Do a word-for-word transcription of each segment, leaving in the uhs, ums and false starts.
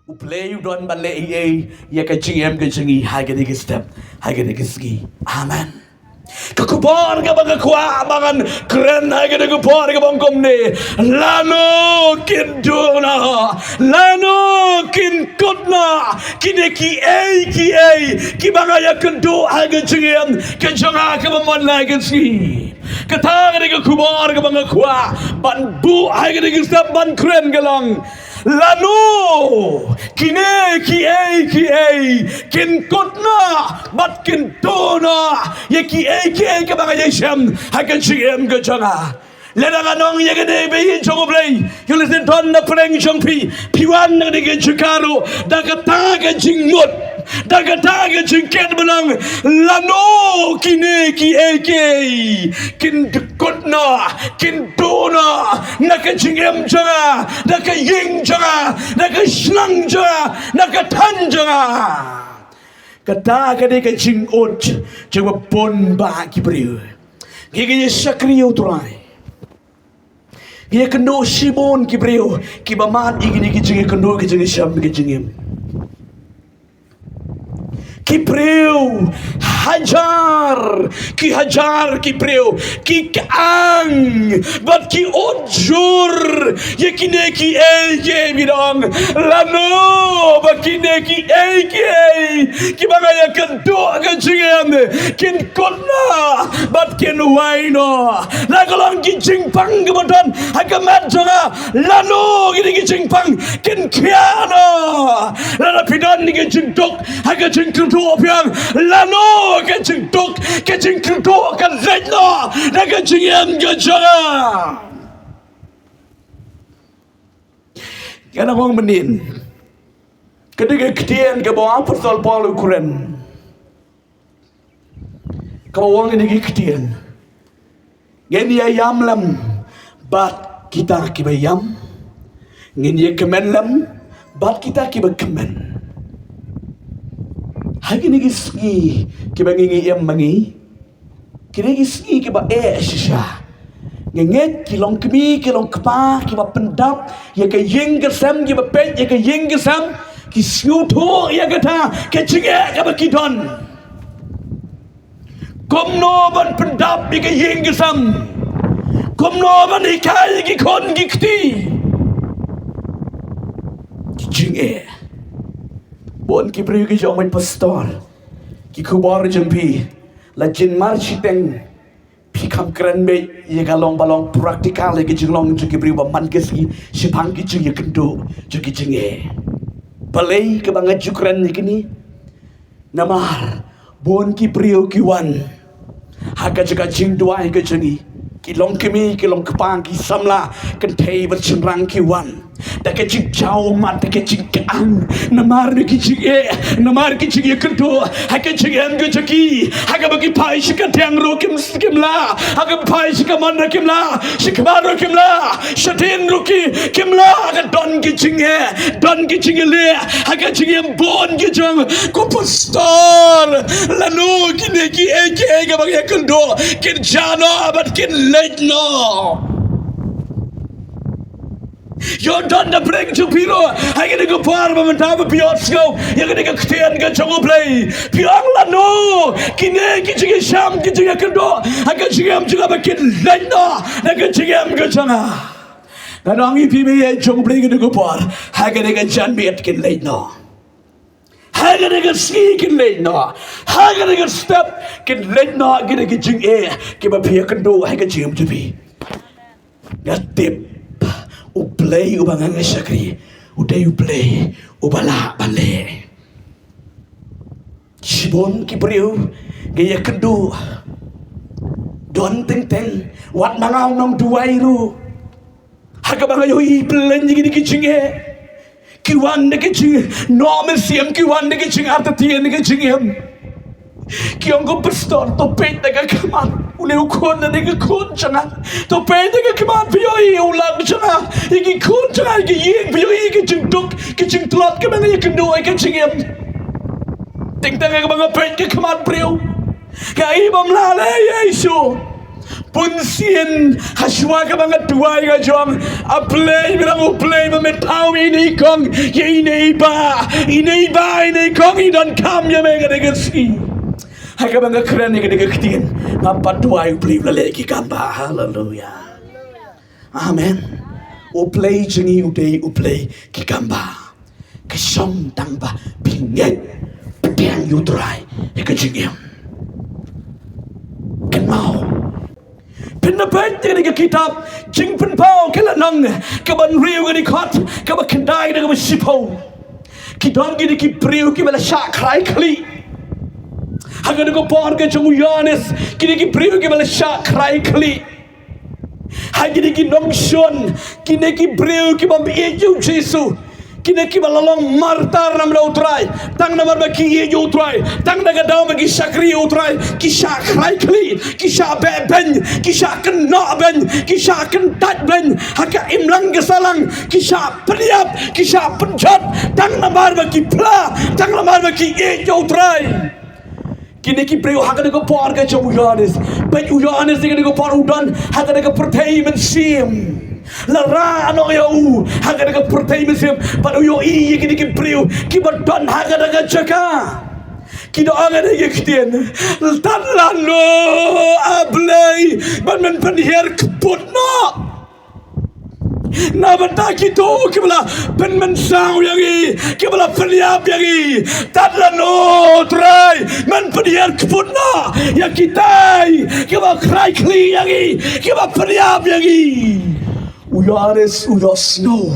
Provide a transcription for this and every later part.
U Blei u don ban leh ei ei ïa ka jingim ka jong ngi ha kane ka step, ha kane ka sngi. Amen. Ka khubor kaba nga kwah ba ngan kren ha kane ka por kaba ong kumne: Lano kin duh noh, lano kin kut noh kine kiei kiei kiba nga ïakynduh ha ka jingim ka jong nga kaba mynta ka sngi. Kata kane ka khubor kaba nga kwah ban buh ha kane ka step ban kren ka long: Lano kine kiei kiei kin kut noh bad kin duh noh ïa kiei kiei kiba nga ïashem ha ka jingim ka jong nga. Lada nga ong ïa kane ba ïeit jong U Blei, ïoh lehse don na pdeng jong phi, phi wan na kane ka jaka ruh da kata ka jingmut, da kata ka jingkit ba long: Lano kine kiei kiei kin kut noh, kin duh noh na ka jingim jong nga, na ka ïing jong nga, na ka shnong jong nga, na ka thaiñ jong nga. Kata ka dei ka jingud jong bun bah ki briew. Ngi, ngi ïa shakri ïa U Trai. Ngi ïakynduh shibun ki briew kiba mad ïa kine ki jingïakynduh, ki jingïashem, ki jingim. Ki briew hajar ki hajar ki briew ki kyang bad ki ud jur ïa kine kiei kiei, ki ong: Lano ba kine kiei kiei kiba nga ïakynduh ha ka jingim kin kut noh bad kin wai noh. La ka long ki jingpang kiba don ha ka met jong nga, lano kine ki jingpang kin khia noh. Lada phi don ki jingduk ha ka jingkynduh, phi ong: Lano ka jingduk, ka jingkynduh kan leit noh na ka jingim ka jong nga. Ngan ong mynnin, ka dei ka ktien kaba u Apostol Paul u kren, kaba u ong kine ki ktien: Ngin ïa ïam lem bad kita kiba ïam, ngin ïa kmen lem bad kita kiba kmen. Ha kine ki sngi kiba ngi, ngi im ma ngi, kine ki sngi kiba eh shisha, ngi ngeit ki longkmie ki longkpa kiba pyndap ïa ka ïing ka sem, kiba peit ïa ka ïing ka sem, ki sngewthuh ïa kata ka jingeh kaba ki don. Kumno ban pyndap ïa ka ïing ka sem, kumno ban hikai ïa ki khun ki kti. Ki jingeh. Bun ki briew ki ong, pastor, ki khubor jong phi la jin mar shiteng, phi kham kren beit ïa ka long ba long practical, ïa ka jinglong jong ki briew ba man ka sngi shaphang ki jingïakynduh jong ki jingeh. Balei kaba nga ju kren ïa kine? Namar bun ki briew ki wan ha ka jaka jingduwai ka jong ngi, ki longkmie ki longkpa, ki samla kynthei bad shynrang ki wan da ka jingjaw ummat, da ka jingkyang, namar ki jingeh, namar ki jingïakynduh ha ka jingim ka jong ki, ha kaba ki phai sha ka diang ruh kim, kim lah, ha kaba phai sha ka mon ruh kim lah, sha ka khmat ruh kim lah, shadien ruh ki, kim lah. Ka don ki jingeh, don ki jingeh ha ka jingim bun ki jong. Ko pastor, lano kine kiei kiei kaba nga ïakynduh kin jah noh bad kin leit noh? Ïoh don na pdeng jong phi ruh ha kane ka por ba mynta ba phi ïohsngew ïa kane ka ktien ka jong U Blei, phi ong, lano kine ki jingïashem, ki jingïakynduh ha ka jingim jong nga ba kin leit noh na ka jingim ka jong nga? Ngan ong ïa phi, ba ïeit jong U Blei, kane ka por, ha kane ka janmiet kin leit noh. Ha kane ka sngi kin leit noh. Ha kane ka step kin leit noh kine ki jingeh kiba phi ïakynduh ha ka jingim jong phi. Nga tip U Blei uba nga, nga shakri, u dei U Blei uba lah ban leh. Shibun ki briew ki ïakynduh, don teng teng, wat ma nga u nongduwai ruh, ha kaba nga ïohi pyllein ïa kine ki jingeh. Ki wan da ka jingnoh mynsiem, ki wan da ka jingartatien ha ka jingim. Ki ong, ko pastor, to peit da ka khmat une u khun, da ka khun jong nga. To peit da ka khmat, phi ïohi u lang jong nga, ïa ki khun jong nga, ïa ki ïing, phi ïohi ka jingduk, ka jingtlot kaba nga ïakynduh ha ka jingim. Teng teng ha kaba nga peit ka khmat briew, nga i bym lah leh ei ei shuh. Bunsien, hashwa kaba nga duwai nga jong, A Blei, me long U Blei ba me thaw ine i kong ïa ine i bah, ine i bah ine i kong i donkam ïa me ha kane ka sngi. Ha kaba nga kren ïa kane ka ktien, nga pat duwai U Blei u la leh ki kam bah. Haleluya. Amen. U Blei jong ngi u dei U Blei ki kam bah. Ka shong tang ba phi ngeit, pdiang ïa U Trai ïa ka jingim. Kynmaw, pynbeit ïa kane ka kitab Jingpynpaw, ka lynnong kaba hynriew, ka dkhot kaba khyndai da kaba shiphew. Ki don kine ki briew kiba la shah krai khlieh. Ha kane ka por ka jong u Ïoannis, kine ki briew kiba la shah krai khlieh. Ha kine ki nongshun, kine ki briew kibym ïeit ïa u Jisu, kine kiba la long martar namar U Trai, tang namar ba ki ïeit ïa U Trai, tang na ka daw ba ki shakri ïa U Trai, ki shah krai khlieh, ki shah beh beiñ, ki shah kynnoh beiñ, ki shah kyntait beiñ ha ka imlang ka sahlang, ki shah pynïap, ki shah pynjot, tang namar ba ki phla, tang namar ba ki ïeit ïa U Trai. Kine ki briew ha kane ka por ka jong u Ïoannis, bad u Ïoannis ha kane ka por u don ha kane ka pyrthei mynsiem. La rah noh ïa u ha kane ka pyrthei mynsiem, bad u ïohi ïa kine ki briew kiba don ha kane ka jaka. Ki da ong ha kane ka ktien, tad lano, A Blei, ban men pynhiar kput noh na bynta kito kiba la pynmynsaw ïa ngi, kiba la pynïap ïa ngi? Tad lano Trai, men pynhiar kput noh ïa kitai kiba krai khlieh ïa ngi, kiba pynïap ïa ngi? U Ïoannis u ïohsngew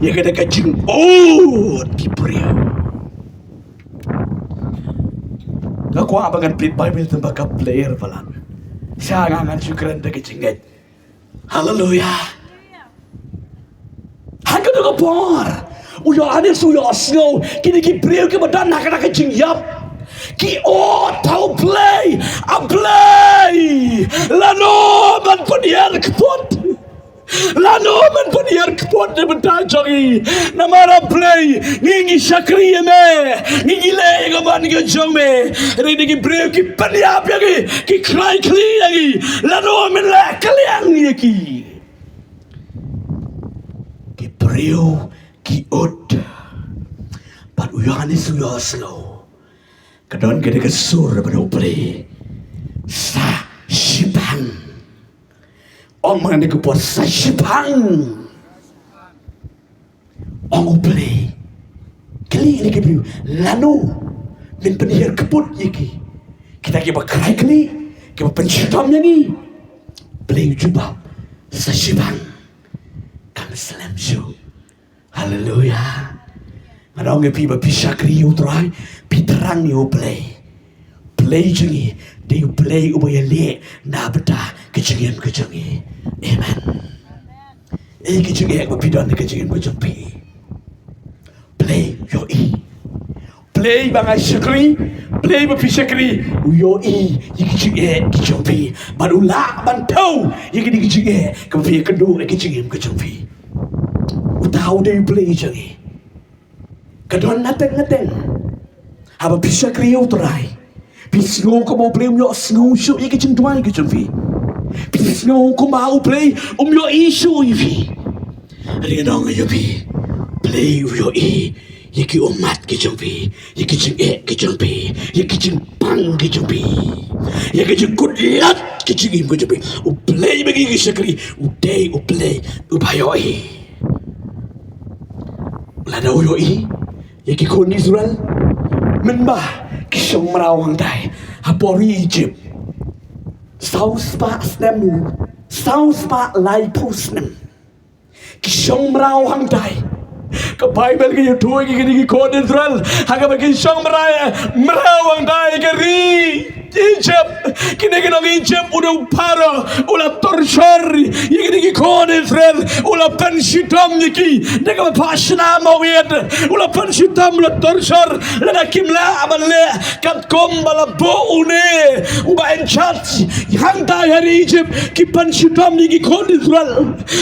ïa kata ka jingud ki briew. Nga kwah ba ngan peit Baibl tang ba ka pler palat. Sha nga ngan shu kren da ka jingngeit. Haleluya. Ha kata ka por u Ïoannis u ïohsngew kine ki briew kiba don ha kata ka jingïap ki ong, A Blei, A Blei, lano men pynhiar kput? Lano men pynhiar kput na bynta jong ngi? Namar A Blei, ngi ngi shakri ïa me, ngi ngi leh ïa ka mon ka jong me. Hynrei kine ki briew ki pynïap ïa ngi, ki krai khlieh ïa ngi. Lano men la kylliang ïa ki? Ki briew ki ud. Bad u Ïoannis u ïohsngew ka don kata ka sur ba da U Blei, sa shipang. Ong ma nga kane ka por, sa shipang. Ong U Blei, kylli ïa ki briew, lano men pynhiar kput ïa ki? Kita kiba krai khlieh, kiba pynshitom ïa ngi. Blei u jubab, sa shipang. Kam slem shuh. Haleluya. Nga ong ïa phi ba phi shakri ïa U Trai, phi thrang ïa U Blei. Blei jong ngi dei U Blei uba ïaleh na bynta ka jingim ka jong ngi. Amen. Ei ka jingeh ba phi don ha ka jingim ka jong phi, Blei u ïohi. Blei ba nga shakri, Blei ba phi shakri, u ïohi ïa ka jingeh ka jong phi. Bad u lah ban thew ïa kane ka jingeh kaba phi ïakynduh ha ka jingim ka jong phi. Uta u dei U Blei jong ngi. Ka don na teng na teng. Haba phi shakri ïa U Trai, phi sngew kumba U Blei um ïohsngew shuh ïa ka jingduwai ka jong phi. Phi sngew kumba U Blei um ïohi shuh ïa phi. Hynrei nga ong ïa phi, Blei u ïohi ïa ki ummat ki jong phi, ïa ki jingeh ki jong phi, ïa ki jingpang ki jong phi, ïa ki jingkut lad ki jingim ki jong phi. U Blei ba ngi ki shakri u dei U Blei uba ïohi. Lada u ïohi ïa ki khun Israel mynba ki shong mraw hangtai ha por ri Egypt, saw spah snem, saw spah laiphew snem ki shong mraw hangtai. Ka Baibl ka ïathuh ïa kine ki khun Israel ha kaba ki shong mraw, mraw hangtai ka ri Egypt. Kine ki nong Egypt, u dei u Pharaoh u la torture ïa kine ki khun Israel, u la pynshitom ïa ki da kaba phah shna mawïat, u la pynshitom, u la torture. Lada kim lah ban leh katkum ba la buh une uba in charge hangtai ha ri Egypt, ki pynshitom ïa ki khun Israel.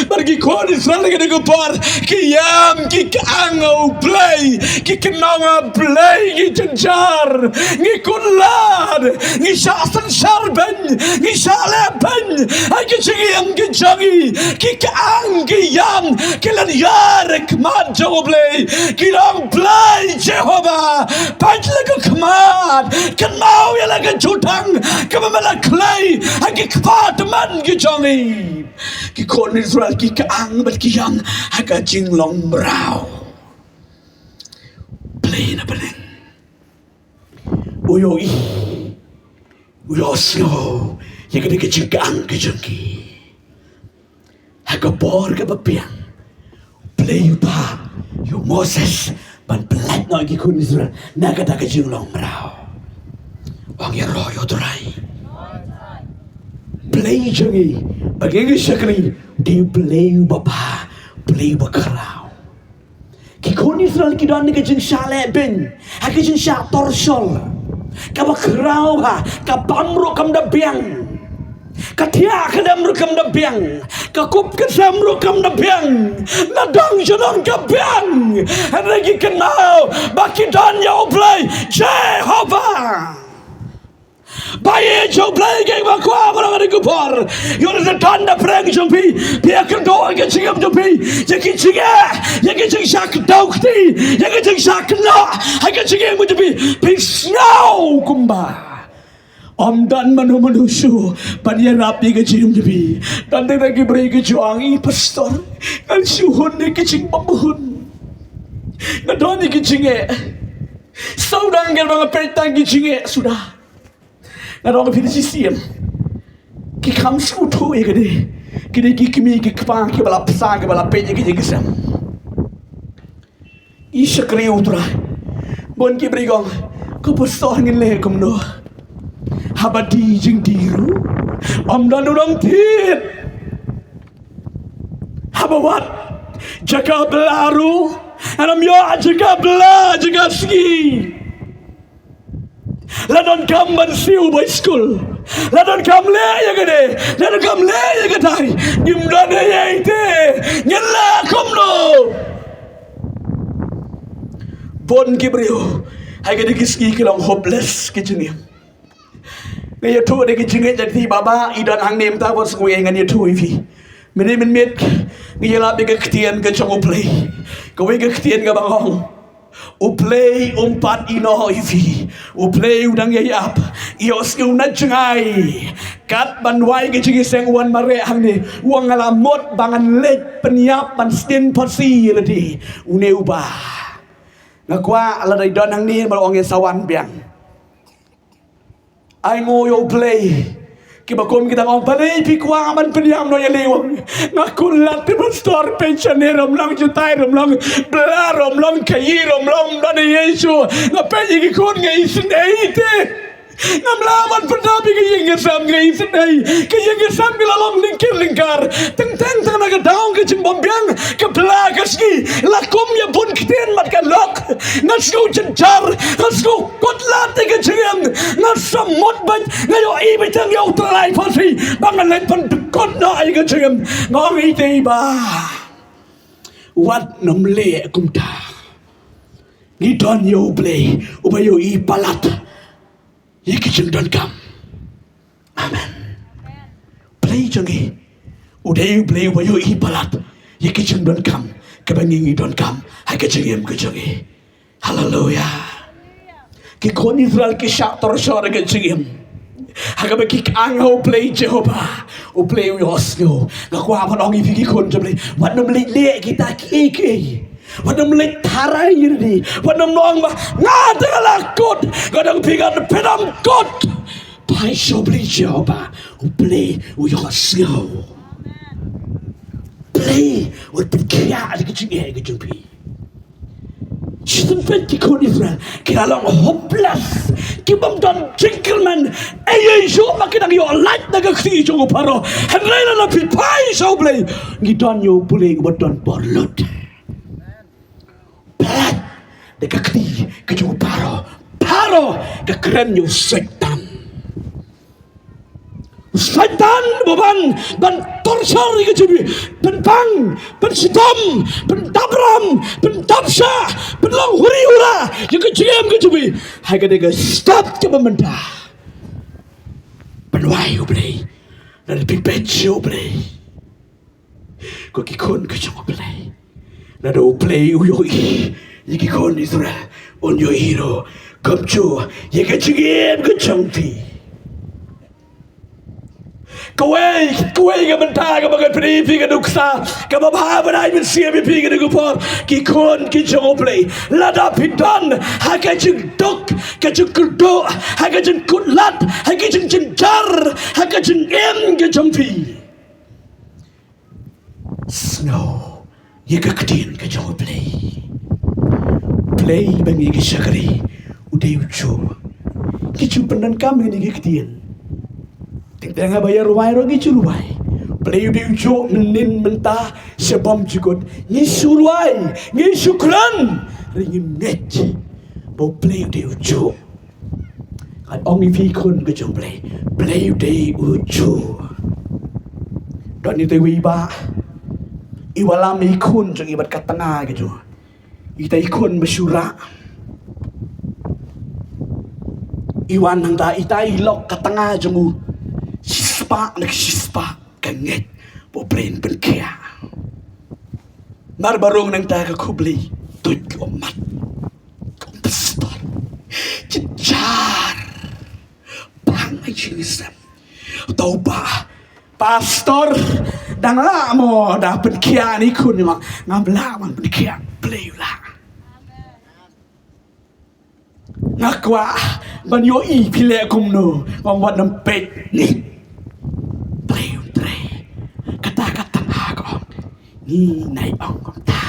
Bad ki khun Israel ha kane ka por ki ïam, ki kyang ha U Blei, ki kynnoh ha Blei, ki jynjar, ngi kut lad, Ngi shah synshar beiñ, ngi shah leh beiñ ha ki jingim ki jong ngi. Ki kyang ki ïam ki lynñiar ha khmat jong U Blei. Ki ong, Blei Jehobah, peit la ka khmat, kynmaw ïa la ka jutang kaba me la khlei ha ki kpa tymmen ki jong ngi. Ki khun Israel ki kyang bad ki ïam ha ka jinglong mraw. Blei na bneng u ïohi, u ïohsngew ïa kane ka jingkyang ka jong ki. Ha ka por kaba biang, Blei u phah ïa u Moses ban pyllait noh ïa ki khun Israel na kata ka jinglong mraw. Ong ïaroh ïa U Trai. Blei jong ngi ba ngi ngi shakri, dei Blei uba bha, Blei uba khraw. Ki khun Israel ki don ha ka jingshah leh beiñ, ha ka jingshah torshor kaba khraw, ha ka bam ruh kam da biang, ka thiah ka dem ruh kam da biang, ka kup ka sem ruh kam da biang, na dong sha dong ka biang. Hynrei ki kynmaw ba ki don ïa U Blei Jehobah. Ba ïeit ïa U Blei, kiba kwah ba long ha kane ka por. Ïoh da don na pdeng jong phi, phi ïakynduh ïa ka jingim jong phi ïa ki jingeh, ïa ki jingshah kdew kti, ïa ki jingshah kynnoh ha ka jingim jong phi. Phi sngew kumba ym don mano mano shuh ban ïarap ïa ka jingim jong phi. Don tang ki briew ki ju ong, i pastor, ngan shu hun ïa ka jingbymhun. Nga don ïa ka jingeh. Sawdong nga dang peit tang ki jingeh suda. Nga dang peit shisien. Ki kham sngewthuh ïa kane. Kine ki kmie ki kpa kiba la bsa kiba la peit ïa ki jingïaseng. I shakri U Trai. Bun ki briew ki ong, ko pastor ngin leh kumno? Haba die jingdie ruh ym don u dang thied. Haba wad jaka bylla ruh ym ïoh jaka bylla, jaka sngi. La donkam ban siew bai skul, la donkam leh ïa kane, la donkam leh ïa katai. Ngim don ei ei te, ngin leh kumno? Bun ki briew ha kine ki sngi ki long hopeless ki jingim. Nga ïathuh da ki jingngeit, da ki baba i don hangne mynta, bad sngewbha ngan ïathuh ïa phi. Mynne mynmiet nga ïalap ïa ka ktien ka jong U Blei. Kawei ka ktien kaba ong, U Blei um pat ïehnoh ïa phi. U Blei u dang ïaid ap. Ïohsngew na jngai. Kat ban wai ka jingïaseng, u wan mareh hangne, u ong, nga la mut ba ngan leit pynïap ban sdien phasi ïa lade. Une uba, nga kwah lada i don hangne ba la ong, ïa sa wan biang. Ainguh ïa U Blei. Kiba kum ki dang ong, balei phi kwah ban pynïap noh ïa lade? Nga kular te pastor, pensioner ruh ym long, jutai ruh ym long, bylla ruh ym long, khaïi ruh ym long, ym don ei ei shuh. Nga peit ïa ki khun nga isynei te. Ngam lah ban pyndap ïa ka ïing ka sem, nga isynei. Ka ïing ka sem ka la long lyngkir lyngkar. Teng teng tang na ka daw ka jingbymbiang, ka bylla ka sngi, la kum ïa bun ktien bad ka lok. Nga sngew jynjar, nga sngew kut lad ïa ka jingim. Nga sa mut beit, nga ïohi beit tang ïa U Trai phasi ba ngan leit pyndkut noh ïa ka jingim. Nga ong ïa i te i bah, wat nym leh kumta. Ngi don ïa U Blei uba ïohi palat ïa ki jingdonkam. Amen. Blei jong ngi u dei U Blei uba ïohi palat ïa ki jingdonkam kiba ngi ngi donkam ha ka jingim ka jong ngi. Haleluya. Ki khun Israel ki shah torshor ha ka jingim, ha kaba ki kyang ha U Blei Jehobah. U Blei u ïohsngew. Nga kwah ban ong ïa phi ki khun jong U Blei, wat nym leit leh kita kiei kiei. Wat nym leit tharai ïa lade. Wat nym ong ba nga te nga la kut, nga dang phi, nga te phi dang kut. Phai sha U Blei Jehobah. U Blei u ïohsngew. Blei u pynkhiah ïa ka jingeh ka jong phi. Shisien peit ki khun Israel ki la long hopeless, ki bym don jingkyrmen ei ei shuh, ba ki dang ïoh lait na ka kti jong u Pharaoh. Hynrei lada phi phai sha U Blei, ngi don ïa U Blei uba don bor lut. Peit da ka kti ka jong u Pharaoh. Pharaoh ka kren ïa u Soitan. U Soitan ba ban ban torshor ïa ka jong phi, pynbang, pynshitom, pyndap ram, pyndap shah, pynlong huri hura ïa ka jingim ka jong phi. Ha kane ka step kaba mynta, Bai U Blei. Lada phi peit sha U Blei, ko ki khun ki jong U Blei, lada U Blei u ïohi ïa ki khun Israel, un ïohi ruh kumjuh ïa ka jingim ka jong phi. Kawei, kawei ka bynta kaba ngan pyni ïa phi ka nuksa kaba bha ban ai mynsiem ïa phi ka dei ka por, ki khun ki jong U Blei. Lada phi don ha ka jingduk, ka jingkyrduh, ha ka jingkut lad, ha ka jingjynjar, ha ka jingim ka jong phi, sngew ïa ka ktien ka jong U Blei. Blei ba ngi ïa shakri u dei ujuh. Ki ju pyndonkam ïa kane ka ktien. Teng teng haba ïa rwai ruh ngi ju rwai, Blei u dei ujuh mynnin mynta sha bymjukut. Ngi shu rwai, ngi shu kren, hynrei ngim ngeit ba U Blei u dei ujuh. Ngan ong ïa phi khun ka jong U Blei, Blei u dei ujuh. Don ita iwei i bah, i wallam ïa i khun jong i bad ka tnga ka jong i. Ita i khun ba shu rah, i wan nangta ita i lok ka tnga jong u shispah na shispah, ka ngeit ba U Blei un pynkhiah. Mar ba rung nangta ka khublei, tuid ka ummat. Ka pastor, jynjar, bang ai jingsem. Tau ba pastor, dang lah mo da pynkhiah ïa i khun, i ma ngam lah ban pynkhiah, Blei u lah. Nga kwah ban ïohi phi leh kumno, ngam wat nang peit ni. Trei un trei. Kata kata nga ka ong, ngi nai ong kumta.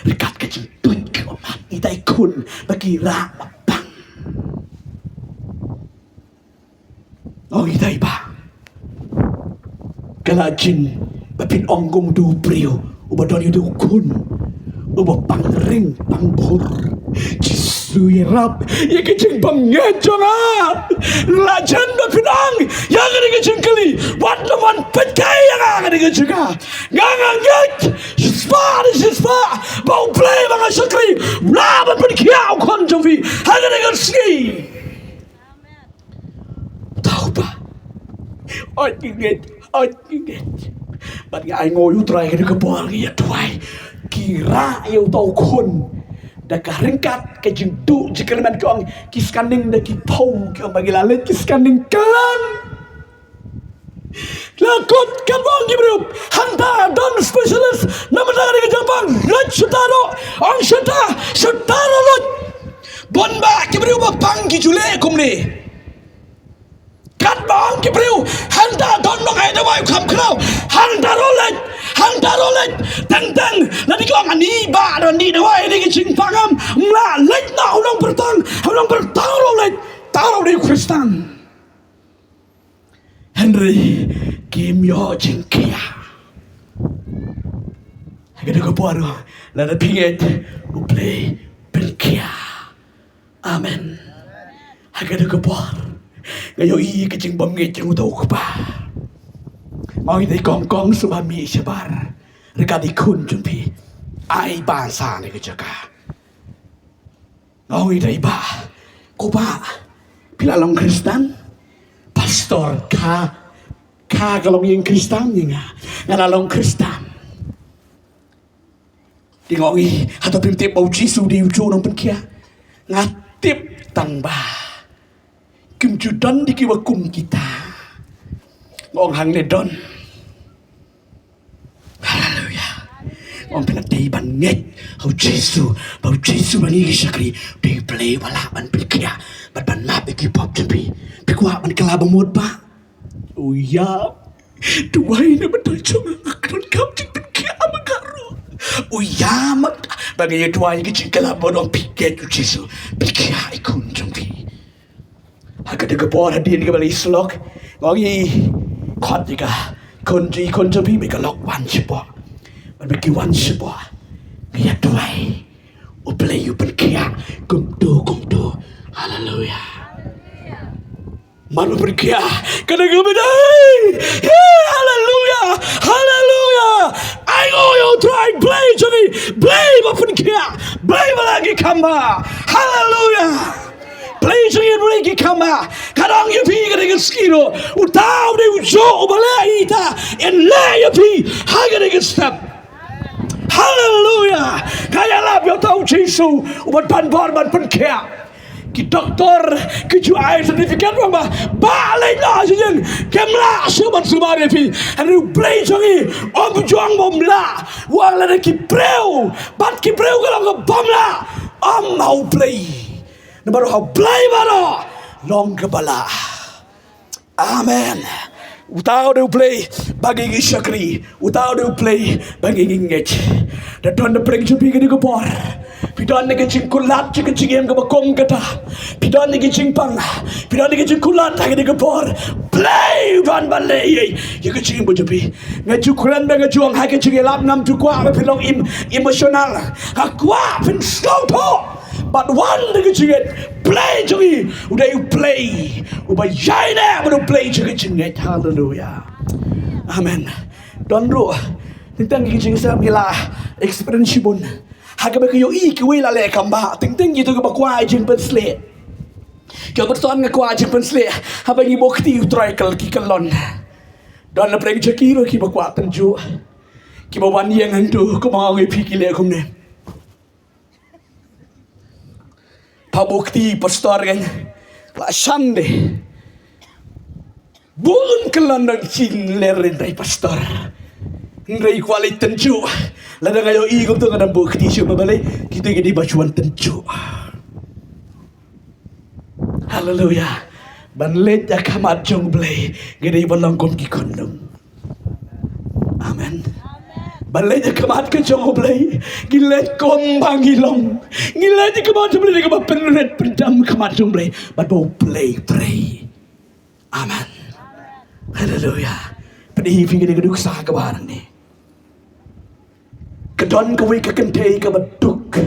Ryngkat ka jingtuid ka ummat, ita i khun ba ki rah ma bang. Ong ita i bah, ka la jin ba phin ong kum uto u briew uba don ïa uto u khun uba pang ring pang bor. Jisu ïarap ïa ka jingbymngeit jong nga. La jin ba phin ong ïa kane ka jingkylli, wat la wan pynkai ïa nga kane ka jingkylli. Nga nga ngeit shispah ne shispah ba U Blei ba nga shakri u lah ban pynkhiah u khun jong phi ha kane ka sngi. Tau ba, oi ngi ngeit, oi ngi ngeit. Bad nga ai nguh ïa U Trai ka dei ka bor ngi ïa duwai. Ki rah ïa uto u khun da ka ryngkat ka jingduh jingkyrmen, ki ong ki scanning da ki phew, ki ong ba ngi la leit ki scanning khlem. La kut ka bong ki briew, hangta don specialist na bynta ka dei ka jingpang, leit shuta ruh, ong shuta, shuta ruh leit. Bun bah ki briew ba pang ki ju leh kumne. Katba ong ki briew, hangta don ba ngai dawai u kham khraw, hangta ruh leit, hangta ruh leit. Teng teng lada ki ong ani bah don ani dawai, ani ka jingpang ngam lah leit, na u nongpyrtang, u nongpyrtang ruh leit, tang ruh dei u Khristan. Hynrei kim ïoh jingkhiah. Ha ka dei ka por lada phi ngeit, U Blei pynkhiah. Amen. Ha ka dei ka por nga ïohi ka jingbymngeit jong uto u kpa. Nga ong ïa i kong kong, sngewbha mih shabar ryngkat i khun jong phi. Ai ba sa ne ka jaka. Nga ong ïa i bah, ko bah, phi la long Khristan? Pastor, ka, ka, ka long ïing Khristan ïa nga. Nga la long Khristan. Te nga ong ïa i, hato phim tip ba U Jisu u dei ujuh u nongpynkhiah? Nga tip, tang ba kim ju don de kiba kum kita. Nga ong hangne don. Haleluya. Nga ong phi la dei ban ngeit ha U Jisu, ba U Jisu ba ngi ki shakri, dei U Blei ba lah ban pynkhiah bad ban map ïa ki pop jong phi. Phi kwah ban kylla ba mut bah? U ïa duwai na bynta jong nga, nga khlem kam jingpynkhiah ma nga ruh. U ïa ma ba nga ïa duwai ïa ki jingkylla ba mut, ong phi ngeit U Jisu, pynkhiah ïa i khun jong phi. Ha ka dei ka por hadien kaba la ïasyllok, nga ong ïa i, khot ïa ka khun jong i, khun jong phi, ba ka lok wan shapoh. Bad ba ki wan shapoh, ngi ïa duwai U Blei u pynkhiah kumto kumto. Haleluya. Mar ba pynkhiah, ka dei kaba dei. Hey, haleluya, haleluya. Ai nguh ïa U Trai Blei jong ngi, Blei ba pynkhiah, Blei ba la ki kham bha. Haleluya. Blei jong ngi, Blei ki khama. Ka dang ïa phi ka dei ka skill. Uta u dei u jong u ba leh ïa ita. In leh ïa phi ha ka dei ka step. Haleluya. Ka ïalap ïa uta u Jisu u ban pan bor ban pynkhiah. Ki doktor ki ju ai certificate ba ba leh la jing kem la shu ban sumar ïa phi. Hynrei u Blei jong ngi um jong bym la. Wa la ki briew bad ki briew ka long ka bym la. Um ha u Blei. Namar ha u Blei baroh long ka ba la. Amen. Uta u dei u Blei ba ngi ngi shakri. Uta u dei u Blei ba ngi ngi ngeit. Da don da pyrshang jong phi kane ka por. Phi don da ka jingkulat jong ka jingim kaba kum kata. Phi don da ka jingpang. Phi don da ka jingkulat ha kane ka por. Blei u don ban leh ïa ka jingim ba jong phi. Nga ju kren ba nga ju ong ha ka jingïalap ngam ju kwah ba phi long im- emotional. Nga kwah phin sngewthuh. Bad wan da ka jingngeit Blei jong ngi u dei u Blei uba ïaineh bad u Blei jong ka jingngeit. Haleluya. Amen. Don ruh teng teng ki jingsem ngi la experience shibun. Ha kaba ki ïohi kiwei la leh kam ba teng teng kito kiba kwah jingpynshlur. Kiba ton nga kwah jingpynshlur haba ngi buh kti u Trai kal ki kyllon. Don la pyrshang jong ki ruh kiba kwah tynjuh. Kiba wan ïeng hangtu kumba nga ong ïa phi ki leh kumne. Pha buh kti pastor kan la shande. Bun kyllon dang jingler hynrei pastor. Hynrei kwah leit tynjuh. Lada nga ïohi kumto nga dang buh kti shuh ba balei kito ki dei ba shu wan tynjuh. Haleluya. Ban leit ha khmat jong Blei ki dei ban long kum ki khunlung. Amen. Ban leit ha khmat ka jong u Blei ngi leit kum ba ngi long. Ngi leit ha khmat jong u Blei kaba pynrit pyndam khmat jong u Blei bad ba u Blei trei. Amen. Haleluya. Pynïaid phi ka dei ka duksa kaba nang ne. Ka don kawei ka kynthei kaba duk.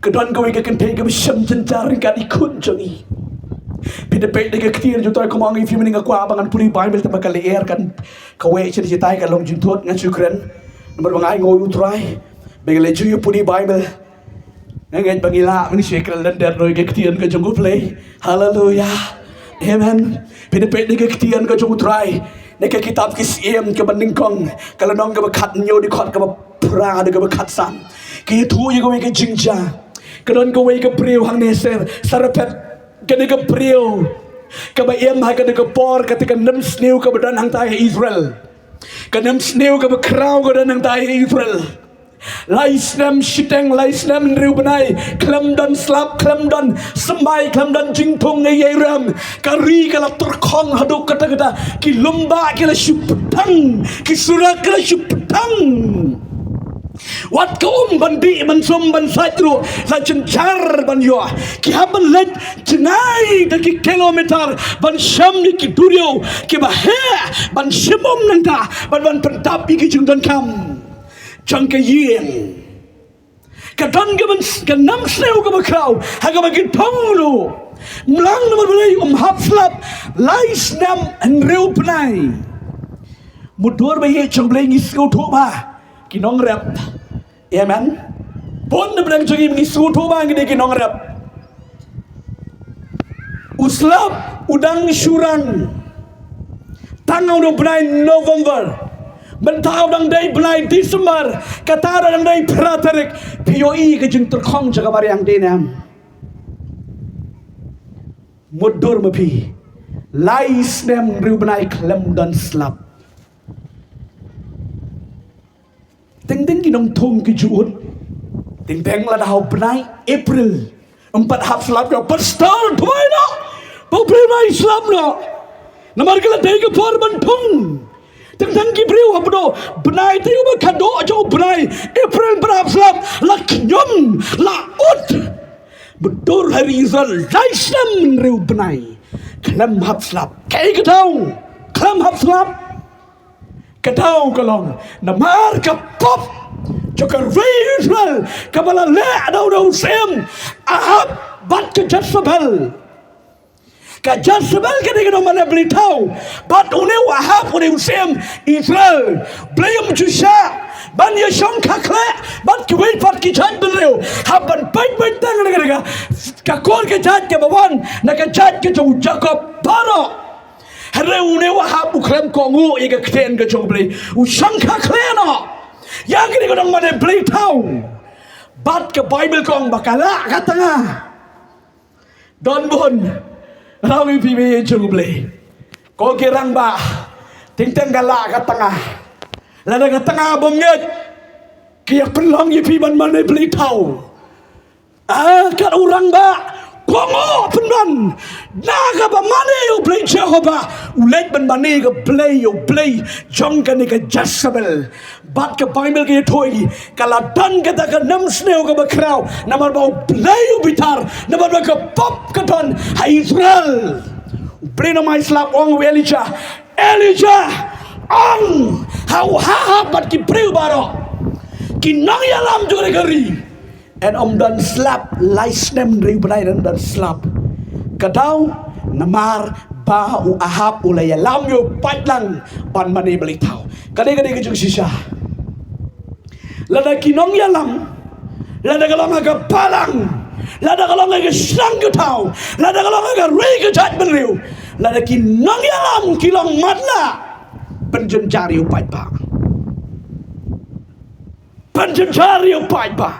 Ka don kawei ka kynthei kaba shem jynjar ryngkat i khun jong i. Phi da peit da ka ktien jong u Trai kumba ngi phi mynne nga kwah ba ngan pule Baibl te ba ka lyer kan kawei shen jitai ka long jingthut nga shu kren. Namar ba nga ai ngoi u Trai ba nga la ju ïa pule Baibl. Nga ngeit ba ngi lah mynne shu kren lyndet ruh ïa ka ktien ka jong u Blei. Haleluya. Amen. Phi da peit da ka ktien ka jong u Trai. Na ka kitab Ki Syiem kaba nyngkong ka lynnong kaba khathynñiew dkhot kaba phra da kaba khatsan. Ki ïathuh ïa kawei ka jingjia. Ka don kawei ka briew hangne Sar- Sarephet. Kane ka briew kaba im ha kane ka por kata ka nemsniew kaba don hangtai ha Israel. Ka nemsniew kaba khraw ka don hangtai ha Israel. Lai snem shiteng, lai snem hynriew bnai khlem don slap, khlem don symbai, khlem don jingthung ïa i rem. Ka ri ka la tyrkhong haduh katta katta. Ki lum ba ki la shu ptang, ki surak ki la shu ptang. Wat ka um ban dih ban sum ban sait ruh la jynjar ban ïoh. Ki hap ban leit jngai da ki kilometer ban shem ïa ki duriaw kiba heh ban shim um nangta ban ban pyndap ïa ki jingdonkam jong ka ïing. Ka don ka ban ka nemsniew kaba khraw ha kaba ki thung ruh. Mlang namar balei um hap slap lai snem hynriew bnai. Mutdur ba ïeit jong Blei ngi sngewthuh ba ki nongrep. Amen. Bun na pdeng jong ngi ngi sngewthuh ba ngi dei ki nongrep. U slap u dang shu rang tang ha u bnai November. Mynta u dang dei bnai December, kata ruh dang dei phra tarik. Phi ïohi ka jingtyrkhong jong ka mariang dei ne em? Mutdur ma phi. Lai snem hynriew bnai khlem don slap. Teng teng ki nongthung ki ju ud. Teng teng lada ha u bnai April. Em pat hap slap ïa u pastor, duwai noh. Ba u briew u slap noh. Namar ka la dei ka por ban thung. Teng teng ki briew hap duh bnai te u ba ka duh jong u bnai April ba hap slap la khñium la ud. Ba dur ha ri Israel lai snem hynriew bnai khlem hap slap. Kaei ka daw khlem hap slap? Ka daw ka long namar ka pop jong ka ri Israel kaba la leh da u, da u syiem Ahab bad ka Jezebel. Ka Jezebel ka dei ka nongmane blei thaw bad une u Ahab u dei u syiem Israel. Blei um ju shah ban ïashong khakhleh bad kiwei pat ki jaitbynriew hap ban peit peit tang na ka Ka kur ka jait kaba wan na ka jait ka jong u Jakob baroh. Hynrei une u Ahab u khlem kohnguh ïa ka ktien ka jong U Blei, u shang ka khlem noh ïa kane ka nongmane blei thaw. Bad ka Baibl ka ong ba ka lah ka tnga. Don bun, rau ïa phi ba ïeit jong U Blei, ko ki rangbah, teng teng ka lah ka tnga. Lada ka tnga bym ngeit, ki ïa pynlong ïa phi ban mane blei thaw. Ah, kat u rangbah, kohnguh pynban na kaba mane ïa U Blei Jehobah, u leit ban mane ïa ka blei, ïa u blei jong kane ka Jesebel. Bad ka Baibl ka ïathuh, ka la don kata ka nemsniew kaba khraw, namar ba U Blei u bitar, namar ba ka pop ka don ha Israel. U Blei u ong, mai slap, ong u Elijah, Elijah, ong ha u Ahab bad ki briew baroh, ki nongïalam jong ka ri, yn ym don slap lai snem, hynriew bnai yn ym don slap. Ka daw namar ba u Ahab u la ïalam ïa u paidlang ban mane blei thaw. Ka dei, ka dei ka jingshisha. Lada ki nongïalam, lada ka long ha ka balang, lada ka long ha ka shnong ka thaw, lada ka long ha ka ri ka jaitbynriew, lada ki nongïalam ki long matlah, pynjynjar ïa u paidbah. Pynjynjar ïa u paidbah.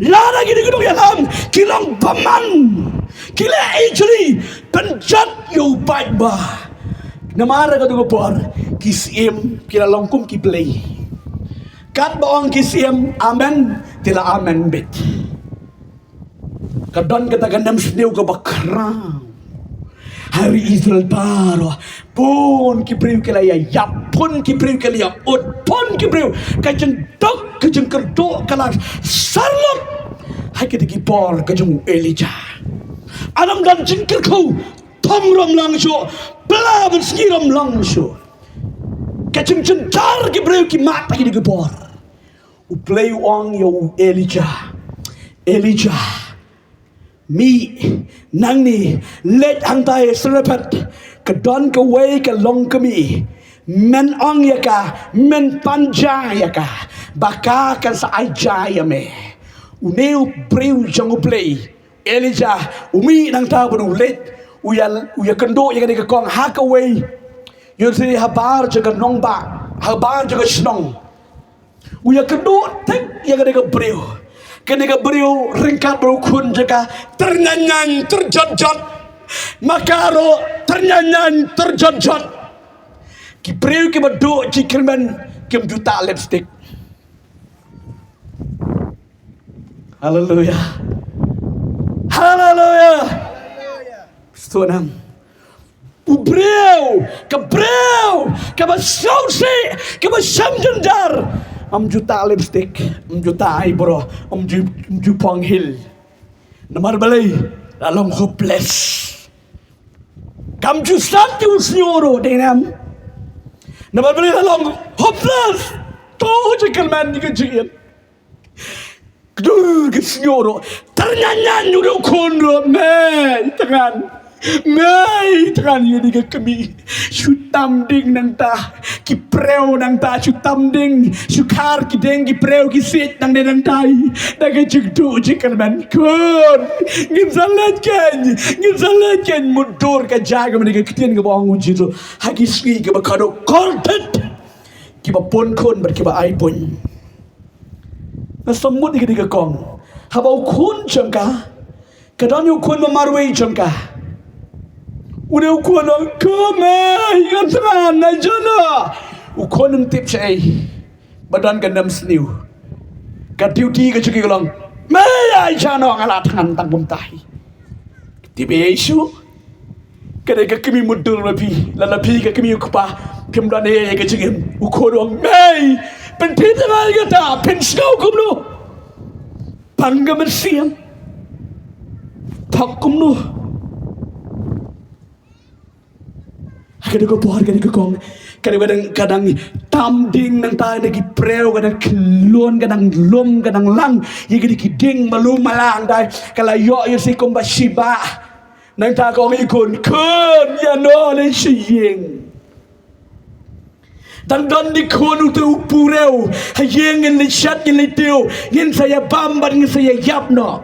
Lada kine ki nongïalam ki long bymman, ki leh ijli, pynjot ïa u paidbah. Namar ha kato ka por ki syiem ki la long kum ki blei. Katba ong ki syiem amen, te la amen beit. Ka don kata ka nemsniew kaba khraw ha ri Israel baroh. Bun ki briew ki la ïa ïap, bun ki briew ki la ïa ud, bun ki briew, ka jingduk ka jingkyrduh ka la sar lut ha kito ki por ka jong u Elijah. Ym don jingkyrkhu, thong ruh ym long shuh, pla bad sngi ruh ym long shuh. Ka jingjynjar ki briew ki mad ha kito ki por. U Blei u ong ïa u Elijah, Elijah, mih nangne, leit hangtai Sarephath, ka don kawei ka longkmie, men ong ïa ka, men pan ja ïa ka, ba ka kan sa ai ja ïa me. Une u briew jong U Blei, Elijah, u mih nangta bad u leit, u ïa, u ïa kynduh ïa kane ka kong ha kawei, ïoh sdang habar jong ka nongbah, habar jong ka shnong. U ïa kynduh thik ïa kane ka briew. Kane ka briew ryngkat bad u khun jong ka, tyrnyanyan tyrjotjot. Ma ka ruh tyrnyanyan tyrjotjot. Ki briew kiba duh jingkyrmen kim ju tah lipstick. Haleluya. Haleluya. Stunang. U briew, ka briew kaba sngewsih, kaba shem jynjar, ym ju tah lipstick, ym ju tah eyebrow, ym ju, ym ju phong heel. Namar balei? La long hopeless. Kam ju sat ïa u shñiuh ruh, dei ne em? Namar balei la long hopeless? To jingkyrmen, ka jingim. Kdur ka shñiuh ruh. Tyrnyanyan u dei u khun ruh. Mei thngan. Mei thngan ïa kane ka kmie. Shu tam ding nangta. Ki briew nangta shu tam ding. Shu khar ki dieng ki briew ki siej nangne nangtai. Da ka jingduh jingkyrmen. Khun. Ngin sa leit keiñ. Ngin sa leit keiñ. Mutdur ka jaka mynne, ka ktien kaba ong u Jisu. Ha ki sngi kiba khatduh kordit. Kiba pun khun bad kiba ai buiñ. Nga sngewmut ïa kane ka kong. Haba u khun jong ka, ka don ïa u khun ba marwei jong ka. Une u khun u ong, "Ko mei, ngan thngan, ai jano." U khun um tip shaei ba don ka nemsniew. Ka duty ka jong ki ka long, "Mei, ai jano, nga la thngan tang kumta hi." Tip ei shuh. Ka dei ka kmie mutdur, la phi, la, la phi ka kmie u kpa, phim don ei ei ka jingim. U khun u ong, "Mei, pynthikna ïa kata, phin sngew kumno? Pang ka mynsiem. Thok kumno?" Ka dei ka por, ka dei ka kong. Ka dei ka dang, ka dang tam ding nangta na ki briew, ka dang khlun, ka dang lum, ka dang lang ïa ki dei ki dieng malu malang dei. Ka la ïoh ïa si kumba shiba. Nangta ka ong ïa khun, "Khun, ïano lei sha ïing. Dang don di khun uto u briew, ha ïing ngin leit shet, ngin leit tiew, ngin sa ïa bam bad ngin sa ïa ïap noh."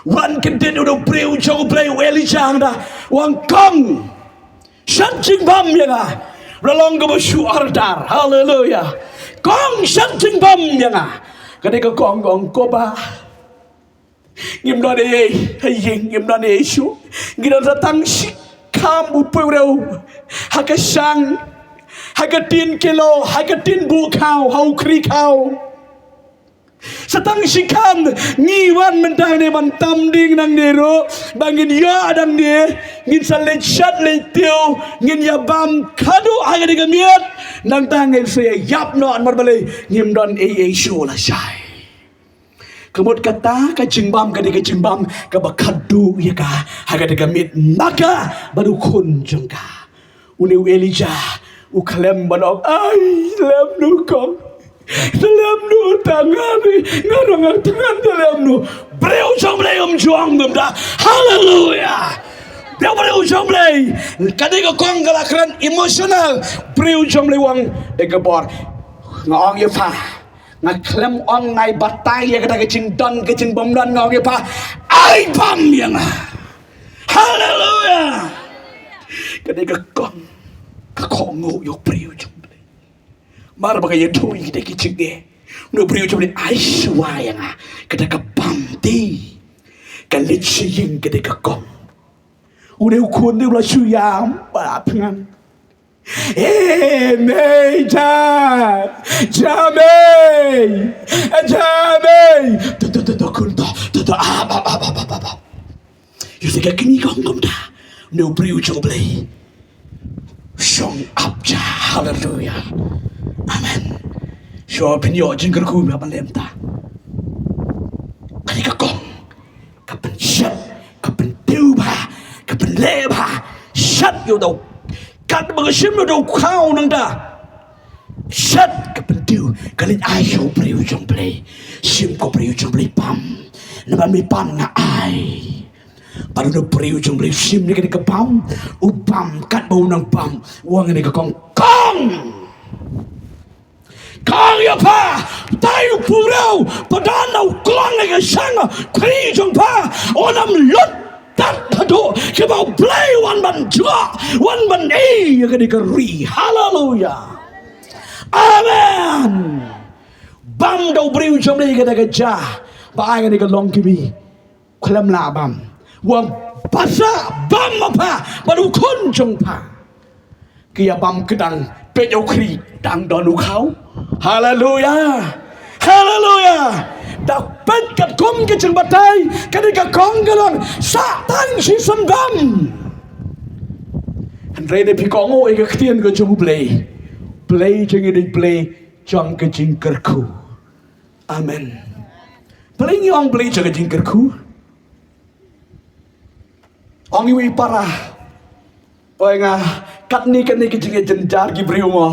Wan kyndit u briew jong u Blei u Elijah, da u ong, kong, shad jingbam ïa nga. Ba long kaba shu order. Haleluya. Kong, shad jingbam ïa nga. Ka dei ka kong ka ong, ko bah, ngim don ei ei ha ïing, ngim don ei ei shuh. Ngi don sa tang shi kham u pyrthei, ha ka shang, ha ka tin kelo, ha ka tin buh khaw, ha u khri khaw. Sa tang shi kham. Ngi wan mynta ne ban tam ding nangne ruh, ba ngin ïa dang ne, ngin sa leit shad leit tiew, ngin ïa bam khadduh ha ka dei ka miet. Nangta ngin sa ïa ïap noh, namar balei, ngim don ei ei shuh lashai. Ka mut kata ka jingbam ka dei ka jingbam kaba khadduh ïa ka ha ka dei ka miet, ma ka bad u khun jong ka. Une u Elijah u khlem ban ong, ai, slem noh kong, slem noh, tang nga, nga ruh nga tang, slem noh. Briew jong Blei um ju ong kumta. Haleluya. Briew, briew jong Blei. Ka dei ka kong ka la kren emotional. Briew jong Blei u ong, dei ka bor. Nga ong ïa pha, nga khlem ong ngai batai ïa kata ka jingdon ka jingbymdon, nga ong ïa pha, ai bam ïa nga. Haleluya. Ka dei ka kong ka kohnguh ïa u briew jong Blei. Namar ba ka ïathuh ïa kita ki jingeh. Une u briew jong Blei ai shuwa ïa nga. Kata ka bam te ka leit sha ïing, ka dei ka kong. Une u khun te u la shu ïam ba thngan. Ei mei, ja, ja mei, ja mei. To, to, to, to, khun to, to, to, ah, ba, ba. Ïa, sa ka kmie ka ong kumta. Une u briew jong Blei. Shong ap ja, haleluya. Amen. Shuwa phin ïoh jingkyrkhu, ïa ban leh mynta. Kane ka kong ka pynshad, ka pyntiew bha, ka pynleh bha. Shad ïa u da u, katba ka shim ïa u da u khaw nangta. Shad, ka pyntiew, ka leit ai sha u briew jong Blei. Shim ko briew jong Blei, bam. Naba me bam, nga ai. Bad une u briew jong Blei u shim ïa kane ka bam, u bam katba u nang bam. U ong ïa kane ka kong, kong, kong ïa pha, tai u briew ba don na u klong ha ka shang khri jong pha, un ym lut tad haduh kiba u Blei u wan ban jngoh, wan ban ei ïa kane ka ri. Haleluya. Amen. Bam da u briew jong Blei kata ka ja, ba ai kane ka longkmie. Khlem lah bam. U ong, basa bam ma pha bad u khun jong pha. Ki ïa bam kdang, peit ïa u khri, dang don u khaw. Haleluya. Haleluya. Da peit katkum ka jingbatai, kane ka kong ka ong, sa tang shisien bam. Hynrei lada phi kohnguh ïa ka ktien ka jong u Blei, Blei jong ngi dei Blei jong ka jingkyrkhu. Amen. Balei ngi ong Blei jong ka jingkyrkhu? Ong iwei i para, oi nga, katne katne ka jingïajynjar ki briew mo.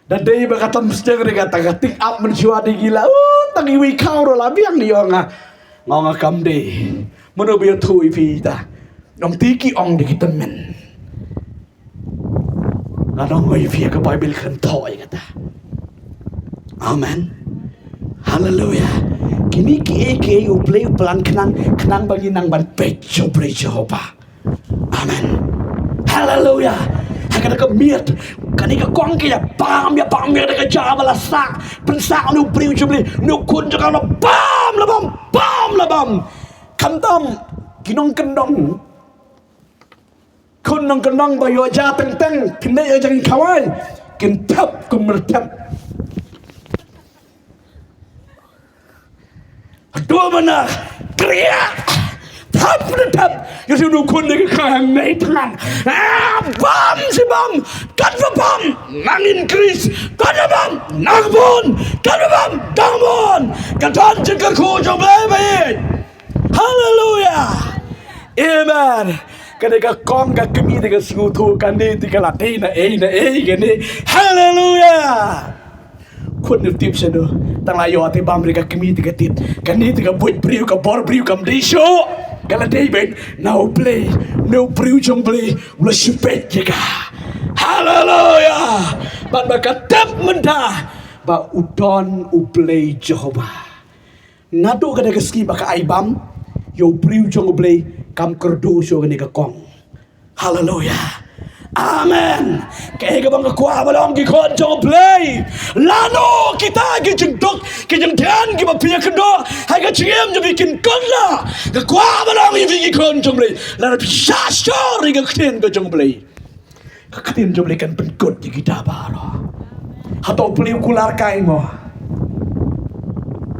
Da dei ba ka tam sdang re kata ka tik ap mynshuwa de ki la, oh, tang iwei i khaw ruh la biang, ïa nga. Nga ong nga kam dei. Mano ba ïathuh ïa phi ta? Nongtei ki ong da ki tymmen. Nga ong ïa phi, ka Baibl kan thoh ïa kata. Amen. Haleluya. Kine kiei kiei U Blei u plan khnang, khnang ba ngin nang ban peit sha U Blei Jehobah. Amen. Haleluya. Ha kata ka miet, kane ka kong ka ïa bam, ïa bam ïa kata ka ja ba la sah, pynsah na u briew jong U Blei, na u khun jong ka, la bam, la bam, bam, la bam. Khamtam ki nongkyndong, khun nongkyndong ba ïoh ja teng teng, kynnoh ïa jong ki khawai, kin thep kum myrthep. Haduh mana kriah, thep ne thep. Ïa shu nu khun ne ka khang nei tngan. Ah, bam shi bam, kat ba bam nangin Khrist, kat ba bam nang bun, kat ba bam dang bun. Ka don jingkyrkhu jong Blei ba ïeit. Haleluya. Amen. Kane ka kong ka kmie te ka sngewthuh kane te ka la dei na ei na ei kane. Haleluya. Khun ne tip shano, tang la ïoh te bam re ka kmie te ka tip. Kane te ka buit briew, ka bor briew kam dei shuh. Ka la dei beit na U Blei, na u briew jong Blei u la shu peit ïa ka. Haleluya. Bad ba ka tip mynta ba u don U Blei Jehobah. Naduh kata ka sngi ba ka ai bam, Ïa u briew jong U Blei kam kyrduh shuh kane ka kong. Haleluya. Amen. Kaei kaba nga kwah ba long ki khun jong U Blei. Lano kita ki jingduk, ki jingthiang kiba phi ïakynduh ha ka jingim jong phi kin kylla. Nga kwah ba long ïa phi ki khun jong U Blei. Lada phi shah shkor ïa ka ktien ka jong U Blei, ka ktien jong U Blei kan pynkut ïa kita baroh. Hato U Blei u kular kai mo?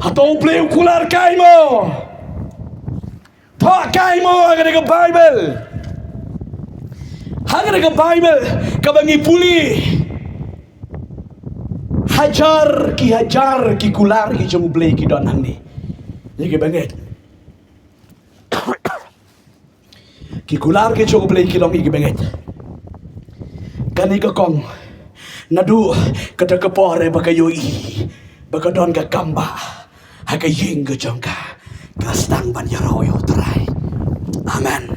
Hato U Blei u kular kai mo? Thoh kai mo ha kane ka Baibl. Ha kane ka Baibl kaba ngi pule, hajar ki hajar ki kular ki jong U Blei ki don hangne. Ïa kiba ngeit. Ki kular ki jong U Blei ki long ïa kiba ngeit. Kane ka kong, naduh kata ka por ba ka ïohi ba ka don ka kambah ha ka ïing ka jong ka, ka sdang ban ïaroh ïa U Trai. Amen.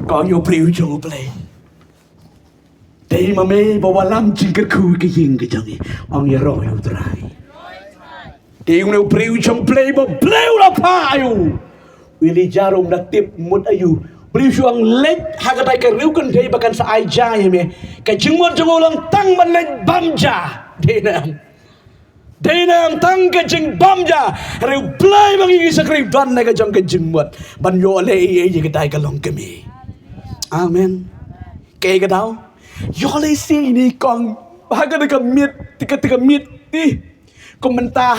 Kong, ïa u briew jong U Blei, dei ma me ba wallam jingkyrkhu ka ïing ka jong ngi. Ong ïaroh ïa U Trai. Te ïa une u briew jong U Blei ba U Blei u la phah ïa u, u Elijah ruh um da tip mut aïu. U briew shu ong leit ha katei ka riew kynthei ba kan sa ai ja ïa me. Ka jingmut jong u long tang ban leit bam ja. Dei ne em? Dei ne em? Tang ka jingbam ja. Hynrei U Blei ba ngi shakri u don na ka jong ka jingmut ban ïoh leh ei ei ïa katei ka longkmie. Amen. Kaei ka daw? Ïoh lehse ine i kong ha kata ka miet, te ka, te ka miet te kumta.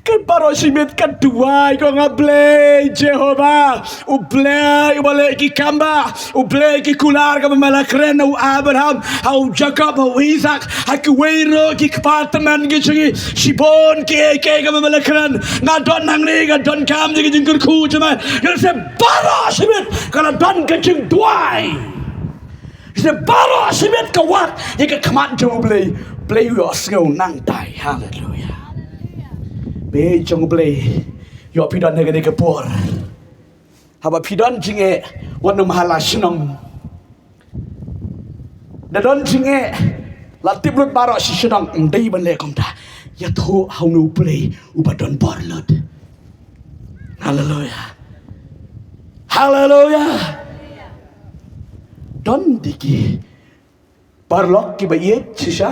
Ka baroh shi miet ka duwai, ka ong, A Blei Jehobah, U Blei uba leh ki kambah, U Blei ki kular kaba me la kren ha u Abraham, ha u Jakob, ha u Isak, ha kiwei ruh ki kpa tymmen ki jong ngi, shibun kiei kiei kaba me la kren. Nga don hangne, nga donkam ïa ka jingkyrkhu jong me. Ïoh lehse baroh shi miet ka la don ka jingduwai. Lehse baroh shi miet ka wad ïa ka khmat jong U Blei. Blei u ïohsngew nangtai. Haleluya. Baieit jong U Blei, ïoh phi don ha kane ka por, haba phi don jingeh, wat nym hala shnong. Da don jingeh, la tip lut baroh shi shnong, ym dei ban leh kumta. Ïathuh ha une U Blei uba don bor lut. Haleluya. Haleluya. Don de ki paralok kiba ïeit shisha,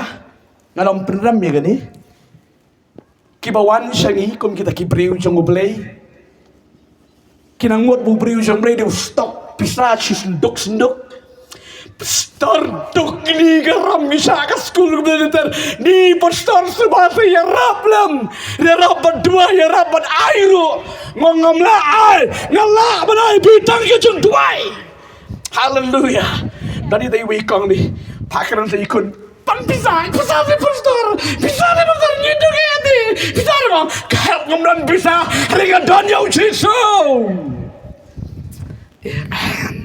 ngan ym pynrem ïa kane, kiba wan sha ngi kum kita ki briew jong U Blei. Ki nang mut ba u briew jong U Blei dei u stock pisa shi synduk synduk. Pastor, duk kine ki ram ngi shah ka skul kumne ter. Ni pastor, shuwa te ïarap lem, ïarap ban duwai, ïarap ban ai ruh. Nga ngam lah ai, nga lah ban ai, bit tang ka jingduwai. Haleluya. Don ita iwei i kong ne, phah kren sa i khun, pan pisa, pisa te pastor, pisa te pastor, ngi duk ïa te, pisa te, ma ka help ngam don pisa, hynrei nga don ïa U Jisu. Amen.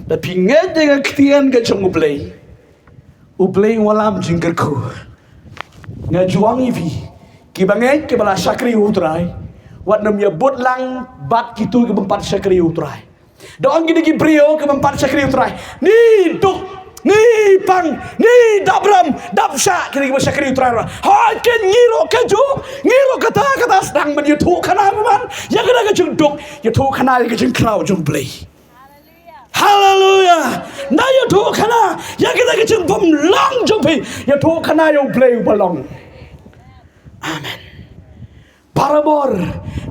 Lada phi ngeit ïa ka ktien ka jong U Blei, U Blei u wallam jingkyrkhu. Nga ju ong ïa phi, kiba ngeit, kiba la shakri U Trai, wat nym ïa bud lang bad kito kibym pat shakri U Trai. Da ong kine ki briew kibym pat shakri U Trai, ni duk, ni pang, ni dap ram dap shah, kine kiba shakri U Trai ruh. Hooid, kin ngi ruh kajuh, ngi ruh kata kata, sdang ban ïathuh khana bymman ïa kata ka jingduk, ïathuh khana ïa ka jingkhraw jong U Blei. Haleluya. Nda ïathuh khana ïa kita ki jingbymlong jong phi, ïathuh khana ïa U Blei uba long. Amen. Barabor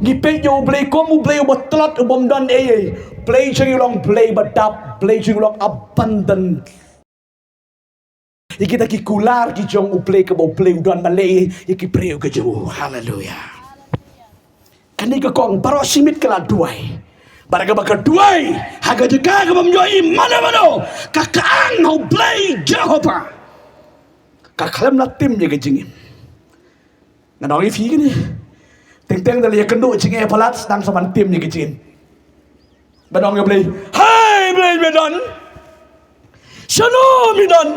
ngi peit ïa U Blei kum U Blei uba tlot, ubym don ei ei. Blei jong ngi u long Blei ba dap, Blei jong ngi u long abundant. Ïa kita ki kular ki jong U Blei kaba U Blei u don ban leh ïa ki briew ki jong u. Haleluya. Kane ka kong baroh shi miet ka la duwai. Bad kaba ka duwai ha ka jaka kabym ïohi mano mano, ka kang ha U Blei Jehobah. Ka khlem la tim ïa ka jingim. Ngan ong ïa phi kane, teng teng da la ïakynduh jingeh palat, sdang sa ban tim ïa ka jingim. Ban ong ïa U Blei, hai Blei, me don? Shano me don?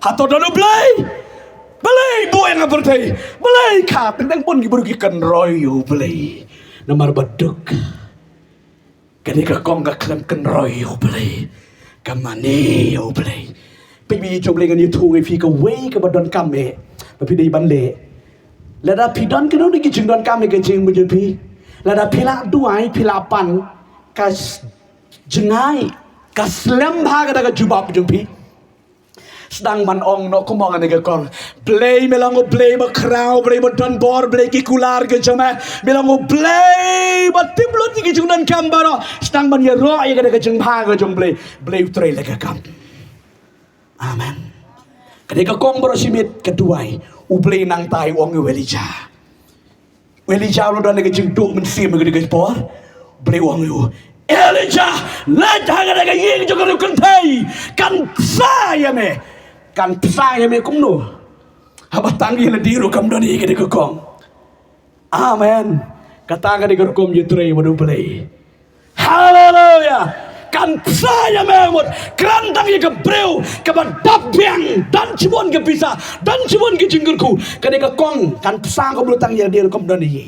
Hato don U Blei? Balei buh ïa nga pyrthei? Balei ka? Teng teng bun ki briew ki kynroi ïa U Blei. Namar ba duk. Kane ka kong ka khlem kynroi ïa U Blei. Ka mane ïa U Blei. Peit, peit, jong U Blei, ngan ïathuh ïa phi kawei kaba donkam eh ba phi dei ban leh. Lada phi don kano kano ki jingdonkam ha ka jingim jong phi, Lada phi la duwai, phi la pan, ka s-, jngai, ka slem bha ka da ka jubab jong phi. Sdang ban ong noh kumba nga ne ka kong. Blei me long u Blei ba khraw, Blei ba don bor, Blei ki kular ka jong me. Me long u Blei ba tip lut ïa ki jingdonkam baroh. Sdang ban ïaroh ïa ka da ka jingbha ka jong Blei. Blei u trei la ka kam. Amen. Ka dei ka kong baroh shi miet ka duwai. U Blei nangta u ong ïa u Elijah. U Elijah u la don ka jingduh mynsiem ka dei ka por. Blei u ong ïa u, Elijah, leit ha ka dei ka ïing jong ka riewkynthei. Kan psa ïa me. Kan psa ïa me kumno? Haba tang ïa lade ruh kam don ïa ka dei ka kong. Amen. Kata ka dei ka rukom ïatrei bad u Blei. Haleluya. Kan psa ïa me mut. Kren tang ïa ka briew kaba dap biang, don shibun ka pisa, don shibun ka jingkyrkhu. Ka dei ka kong, kan psa kumno tang ïa lade ruh kam don ïa.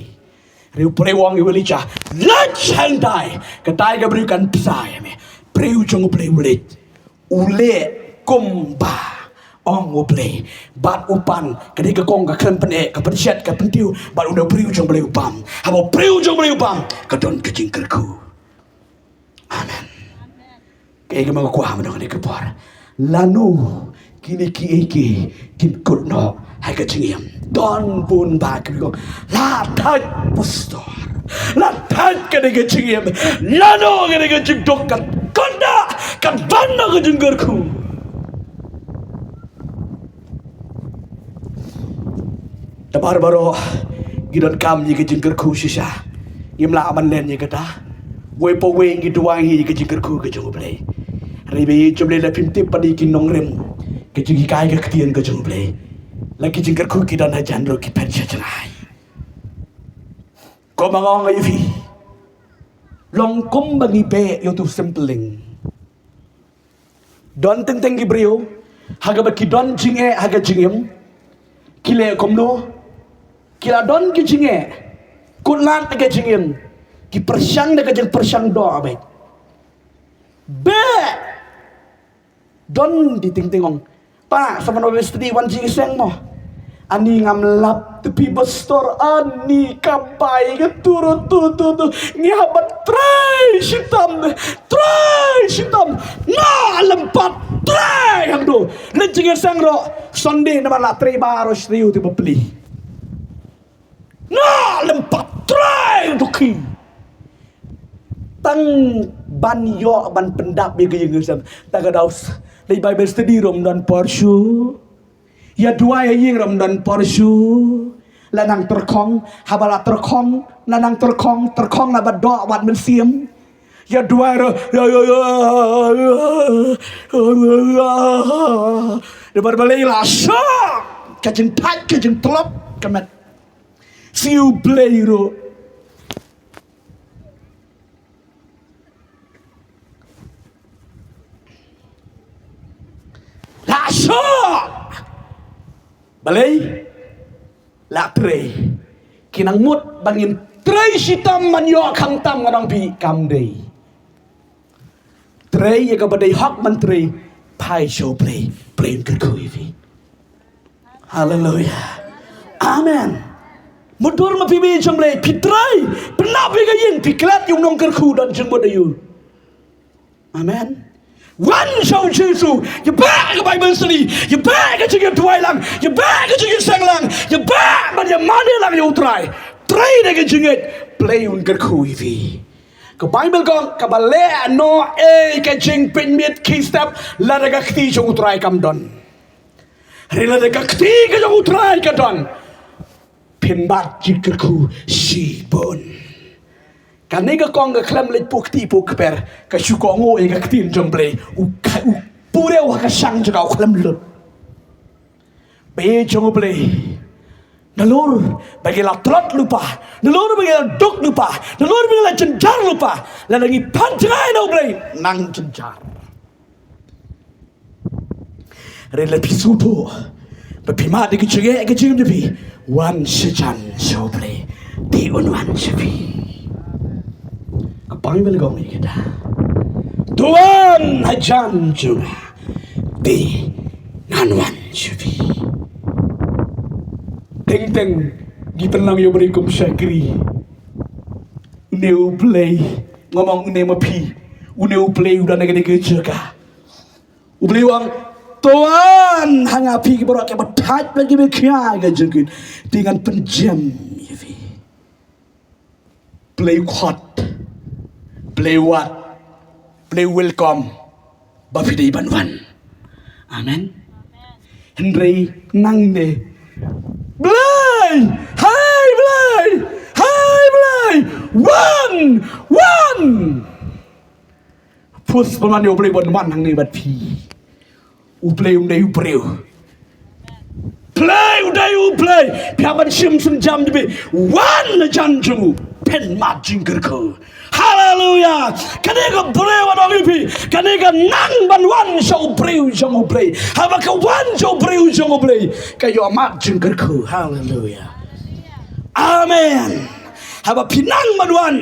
Riu briew ong ïa u Elijah, leit shang dai. Katai ka briew kan psa ïa me. Briew jong u Blei u leit. U leh kumba ong u Blei. Bad u pan, ka dei ka kong ka kren pyneh, ka pynshet, ka pyntiew. Bad u dei u briew jong u Blei u bam. Haba u briew jong u Blei u bam, ka don ka jingkyrkhu. Amen. Kaei kaba nga kwah mynta kane ka por. Lano kine kiei kiei kin kut noh ha ka jingim. Don bun ba ki ong, la thait pastor, la thait kane ka jingim. Lano kane ka jingduk kan kut noh, kan don noh ka jingkyrkhu. Te baroh baroh ngi donkam ïa ka jingkyrkhu shisha. Ngim lah ban len ïa kata. Wei pa wei ngi duwai ïa ka jingkyrkhu ka jong u Blei. Hynrei ba ïeit jong u Blei, lada phim tip pat ïa ki nongrim, ka jinghikai ka ktien ka jong u Blei, la ki jingkyrkhu ki don hajan ruh ki phet sha jngai. Kumba nga ong ïa phi, long kumba ngi beh ïa utu u semplang. Don teng teng ki briew ha kaba ki don jingeh ha ka jingim. Ki leh kumno? Ki la don ki jingeh, kut lad ha ka jingim, ki pyrshang da ka jingpyrshang doh beit. Beh. Don di teng teng ong, pa, sa mano best di wan jingseng mo. Ani ngam lap te phi pastor, ani ka bai ka turu tu tu tu. Ngi haba trei shitom, trei shitom. Na lem pat trei hangtu. Leit jingseng ruh Sunday namar la trei baroh shu te bapli. Na lem pat trei tu ki. Tang ban ïoh ban pyndap ïa ka ïing ka sem. Ta ka daw s-, leit Bible study ruh ym don por shuh. Ïa duwai ha ïing ruh ym don por shuh. La nang tyrkhong, haba la tyrkhong, la nang tyrkhong, tyrkhong la ba doh wat mynsiem. Ïa duwai ruh, ïa, ïa, ïa, ïa, ïa, ïa, ïa. Dei ba balei la sha ka jingthait, ka jingtlot ka met. Siew Blei ruh. La sha. Balei? La trei. Ki nang mut ba ngin trei shitom ban ïoh khamtam, nga ong ïa phi, kam dei. Trei ïa kaba dei hok ban trei. Phai sha U Blei, Blei un kyrkhu ïa phi. Haleluya. Amen. Mutdur ma phi, phi jong Blei, phi trei, pynap ïa ka ïing, phi klet ïa u nongkyrkhu don jingmut ïa u. Amen. Wan sha U Jisu, ïa beh ka Bible study, ïa beh ka jingïaduwai lang, ïa beh ka jingïaseng lang, ïa beh ban ïa mane lang ïa U Trai. Trei da ka jingngeit, Blei un kyrkhu ïa phi. Ka Bible ka ong, kaba leh noh ei ka jingpynmih ki step, lada ka kti jong U Trai kam don. Hynrei lada ka kti ka jong U Trai ka don, phin bat jingkyrkhu shibun. Kane ka kong ka khlem leit pukti pukper, ka shu kohnguh ïa ka ktien jong Blei, u ka, u pure u ha ka shang jong ka u khlem lut. Ba ïeit jong U Blei. Nalor ba ngi la tlot lypa, nalor ba ngi la duk lypa, nalor ba ngi la jynjar lypa, lada ngi pan jngai na U Blei, nang jynjar. Hynrei lada phi sngewthuh ba phi mad ïa ka jingeh ka jingim jong phi, wan shajan sha U Blei, te un wan sha phi. Ka Bible ka ong ïa kata. To wan hajan jong nga, te ngan wan sha phi. Teng teng ngi pynlong ïa U Blei kum shakri. Une U Blei, nga ong une ma phi, une U Blei u don ha kane ka jaka. U Blei u ong, to wan ha nga phi ki baroh kiba thait bad kiba khia ka jingkit, te ngan pynjem ïa phi. Blei u khot, Blei u wad, Blei u welcome ba phi dei ban wan. Amen. Hynrei nangne, Blei, hai Blei, hai Blei, wan, wan. Pus pynban ïa U Blei ban wan hangne bad phi. U Blei um dei u briew. Blei u dei u Blei. Phi hap ban shim sienjam jong phi. Wan na jan jong u, phin mad jingkyrkhu. Haleluya. Kane ka briew ba ong ïa phi, kane ka nang ban wan sha u briew jong U Blei. Haba ka wan sha u briew jong U Blei, ka ïoh mad jingkyrkhu. Haleluya. Amen. Haba phi nang ban wan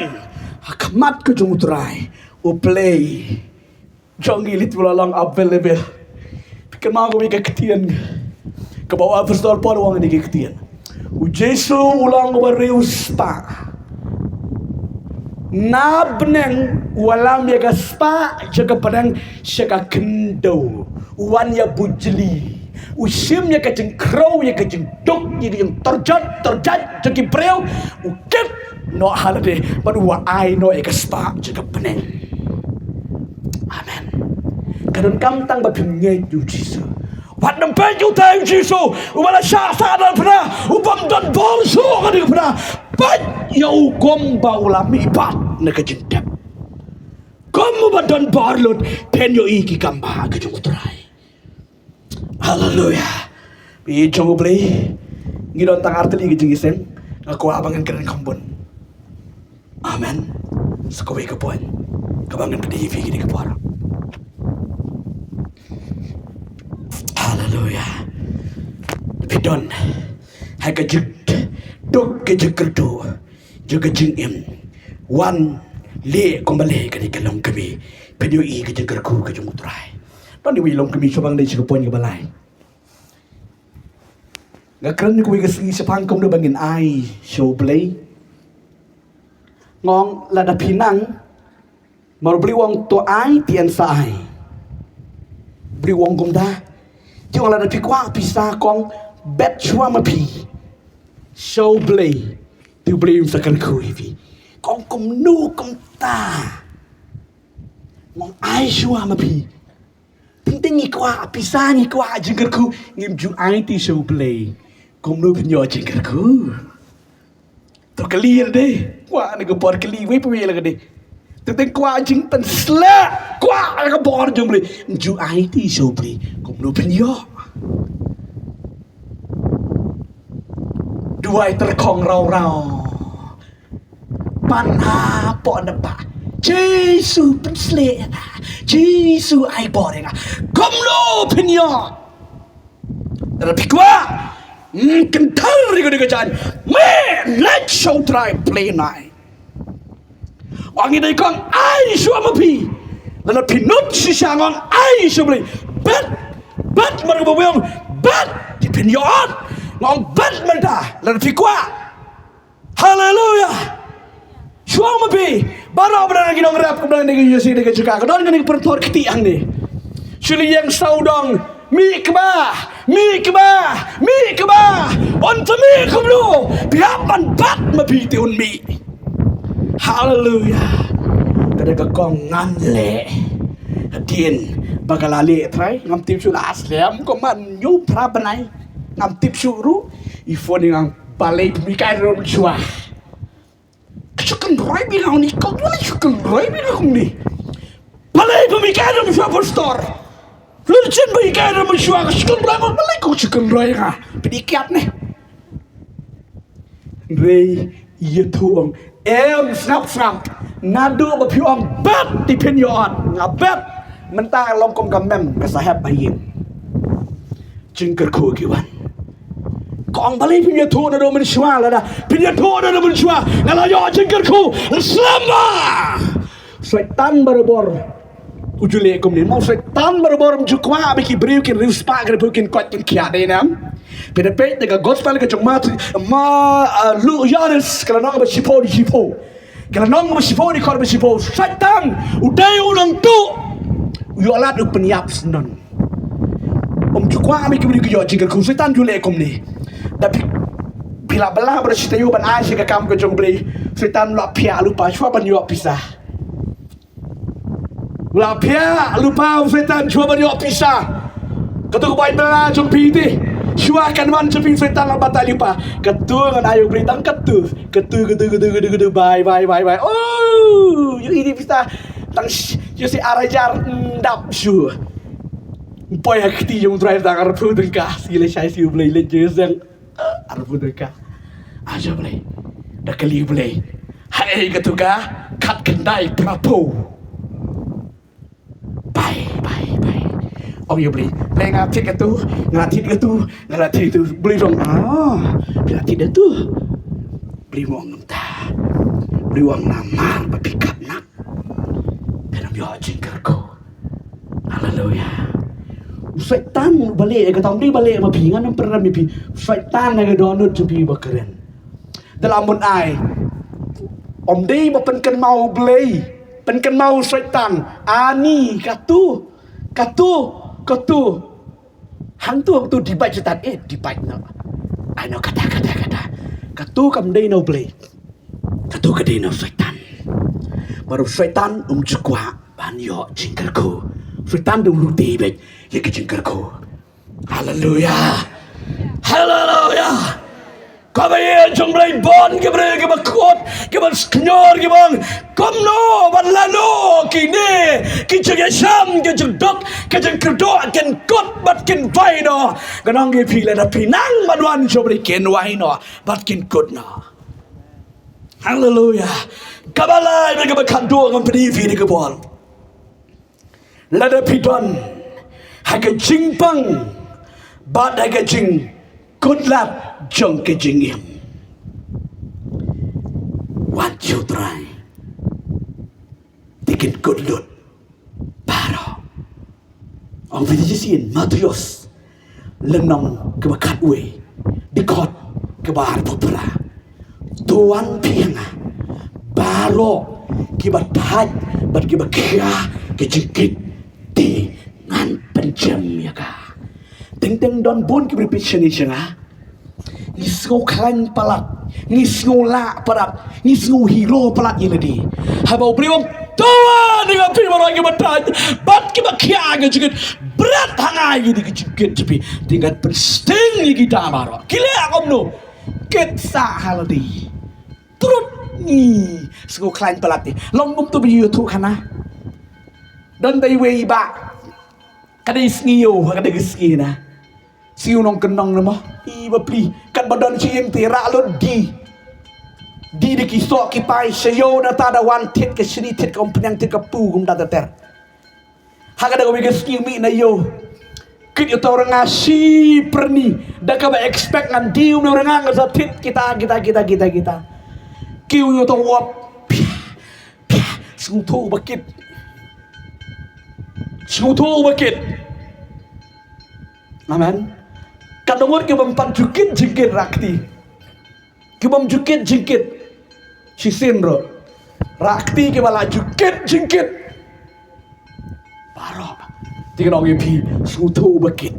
ha khmat ka jong U Trai, U Blei jong ngi leit, u la long available. Phi kynmaw kawei ka ktien kaba u apostol Paul u ong kane ka ktien. U Jisu u long uba riewspah. Na bneng u lam ïa ka spah jong ka bneng sha ka khyndew. U wan ïa bujli. U shim ïa ka jingkhrew, ïa ka jingduk, ïa ka jingtorjot, torjot jong ki briew. U kit noh ha lade bad u ai noh ïa ka spah jong ka bneng. Amen. Ka donkam tang ba phin ngeit ïa u Jisu. Wat nym peit ïa utai u Jisu uba la shah sadan phna, u bym don bor shuh ka dei phna. Peit ïa u kum ba u la mihpat na ka jingtep. Kum uba don bor lut, phin ïohi ki kam ba ka jong U Trai. Haleluya. Phi jong U Blei, ngi don tang ar tylli ki jingïaseng. Nga kwah ba ngan kren kham bun. Amen. Sa kawei ka point kaba ngan pyni ïa phi kine ki por. Haleluya. Phi don ha ka jingduk, ka jingkyrduh, jong ka jingim. Wan leh kum balei, kane ka long kmie. Phin ïohi ka jingkyrkhu ka jong U Trai. Don iwei i long kmie, shu ban leit sha ka point kaba lai. Nga kren kawei ka sngi shaphang kumno ba ngin ai sha U Blei. Nga ong lada phi nang, namar U Blei u ong to ai te yn sa ai. U Blei u ong kumta. Te u ong lada phi kwah pisa, kong, bet shuwa ma phi sha U Blei, te U Blei un sa kyrkhu ïa phi. Kong, kumno kumta? Nga ong ai shuwa ma phi. Teng teng ngi kwah pisa, ngi kwah jingkyrkhu, ngim ju ai te sha U Blei, kumno phin ïoh jingkyrkhu? To kylli ïa lade. Kwah ne ka por kylli wei pa wei la ka dei. Teng teng kwah jingpynshlur, kwah ne ka bor jong U Blei, ngim ju ai te sha U Blei, kumno phin ïoh? Duwai tyrkhong raw raw. Pan hapoh na ba. Jisu pynshlur ïa nga. Jisu ai bor ïa nga. Kumno phin ïoh? Lada phi kwah, mm, kynthar ïa ka dei ka jan. Me leit sha U Trai Blei nai. Ong ïa dei kong ai shuwa ma phi. Lada phi nud shisha, nga ong ai sha U Blei. Bet, bet, mar kaba wei ong bet, te phin ïoh. Nga ong bet mynta lada phi kwah. Haleluya. Shuwa ma phi. Baroh ba dang ngi nongrep, ba dang ngi ïaseng da ka jaka, ka don kane ka pynthor kti hangne. Shu leh ïeng sawdong. Mih kba, mih kba, mih kba. Un sa mih kumno? Phi hap ban bat ma phi te un mih. Haleluya. Ka dei ka kong ngan leh. Hadien ba ka la leh Trai, ngam tip shuh la slem ko man ñiew phra bnai. Ngam tip shuh ruh. I phone ïa nga, balei phim ïa kai ruh mynshuwa. Ka shu kynroi bha ïa nga une, ka une shu kynroi bha ïa nga une. Balei phim ïa kai ruh mynshuwa pastor. Lun sien ba ïa kai ruh mynshuwa, ka shu kynroi, balei ka shu kynroi ïa nga. Phi dei kiad ne. Hynrei ïathuh, ong em, sngap sngap. Naduh ba phi ong bet te phin ïoh. Nga bet. Mynta long kum ka mem, ka sahep ba ïing. Jingkyrkhu ki wan. Kong balei phim ïathuh naduh mynshuwa, lada phin ïathuh naduh mynshuwa, nga la ïoh jingkyrkhu slem bha. Soitan barabor u ju leh kumne mo, Soitan barabor um ju kwah ba ki briew kin riewspah, ki briew kin koit kin khiah, dei ne em? Phi da peit da ka gospel ka jong Mat, ma, ah, Luke, Ïoannis, ka lynnong ba shiphew, shiphew. Ka lynnong ba shiphew, dkhot ba shiphew. Soitan u dei u nongtuh. U ïoh lad u pynïap syndon. Um ju kwah me ki briew ki ïoh jingkyrkhu. Soitan ju leh kumne. Da phi, phi la bylla bad shi taïew ban ai sha ka kam ka jong U Blei, Soitan u la phiah lypa shuwa ban ïoh pisa. U la phiah lypa u Soitan shuwa ban ïoh pisa. Katu ka bai bylla jong phi te, shuwa kan wan jong phi, Soitan la batai lypa. Katu ngan ai U Blei tang katu, katu, katu, katu, katu, katu, bai, bai, bai, bai. Oh, ïohi pisa tang sh-, ïohi ar hajar, mm, dap shu. Poi ha kti jong U Trai tang arphew tyngka. Sngewlehshai sha U Blei, leit jong seng. Arphew tyngka. Aja Blei. Da kylli Blei, haei katu ka khatkhyndai phraphew? Bai, bai, bai. Ong ïa Blei, Blei, nga thied katu, nga thied katu, nga thied katu. Blei ong, ah, phi la thied katu. Blei ong, ngam ta. Blei ong, namar ba phi khatnak, phin ym ïoh jingkyrkhu. Haleluya. U Soitan u ba leh, kata um dei ba leh ma phi, ngan ym pynrem ïa phi. U Soitan ha ka dohnud jong phi ba kren. Da la mut ai, um dei ba pynkynmaw U Blei, pynkynmaw u Soitan. Ani katu, katu, katu. Hangtu, hangtu debate Soitan, eh, debate noh. Ai noh kata, kata, kata. Katu kam dei na U Blei. Katu ka dei na u Soitan. Bad u Soitan um ju kwah ban ïoh jingkyrkhu. Soitan dang lute beit ïa ka jingkyrkhu. Haleluya. Haleluya. Kaba ïa jong Blei, bun ki briew kiba kut, kiba sngewthuh, kiba ong, kumno ban lano kine ki jingïashem, ki jingduk, ki jingkyrduh kin kut bad kin wai noh. Ngan ong ïa phi, lada phi nang ban wan sha U Blei kin wai noh bad kin kut noh. Haleluya. Kaba lai bad kaba khatduh ngan pyni ïa phi da ka Baibl. Lada phi don ha ka jingpang bad ha ka jingkutlad jong ka jingim, wan sha U Trai, te kin kut lut baroh. Ong phi shisien, Mathaios lynnong kaba khatwei, dkhot kaba arphew phra. To wan phi ha nga baroh kiba thait bad kiba khia ka jingkit, te ngan pynjem ïa ka. Teng teng don bun ki briew phi shane sha nga. Ngi sngew khlaiñ palat, ngi sngew lah palat, ngi sngew hero palat ïa lade. Haba u briew u ong, to wan ïa phi baroh kiba thait bad kiba khia ka jingkit, bret ha nga ïa ki jingkit jong phi, te ngan pynsting ïa kita baroh. Ki leh kumno? Kit sah ha lade. Trut, ngi sngew khlaiñ palat te. Long kumto ba ïathuh khana. Don dei wei ba ka dei sngi ïew, ka dei ka sngi na. Sngi u nongkyndong na mo. I bapli, katba don shi ïing te rah lut die. Die da ki soh ki tai, sha ïew nangta da wan thied ka shini, thied ka umphniang, thied ka pu kumta ter ter. Ha kata kawei ka sngi mih na ïew. Kit ïa uta u rnga shi pyrni, da kaba expect ngan die ïa une u rnga, nga sa thied kita, kita, kita, kita, kita. Kiew ïa uta u wap. Sngewthuh ba kit. Sngewthuh ba kit. Amen. Katno ngut kibym pat ju kit jingkit rah kti. Kibym ju kit jingkit. Shisien ruh. Rah kti kiba la ju kit jingkit. Baroh. Te ngan ong ïa phi, sngewthuh ba kit.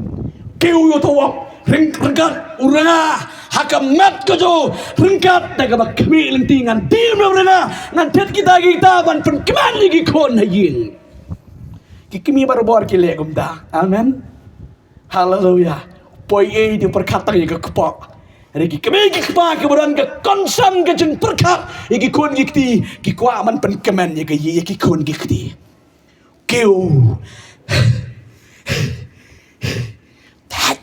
Kiew ïa uta u wap, ryngkat u rnga ha ka met ka jong u, ryngkat da kaba khmih lynti, ngan die ïa une u rnga, ngan thied kita kita ban pynkmen ïa ki khun ha ïing. Ki kmie barabor ki leh kumta. Amen. Haleluya. Poi ei te pyrkhat tang ïa ka kpoh. Hynrei ki kmie ki kpa kiba don ka concern, ka jingpyrkhat ïa ki khun ki kti, ki kwah ban pynkmen ïa ka ïing, ïa ki khun ki kti. Kiew. Thait.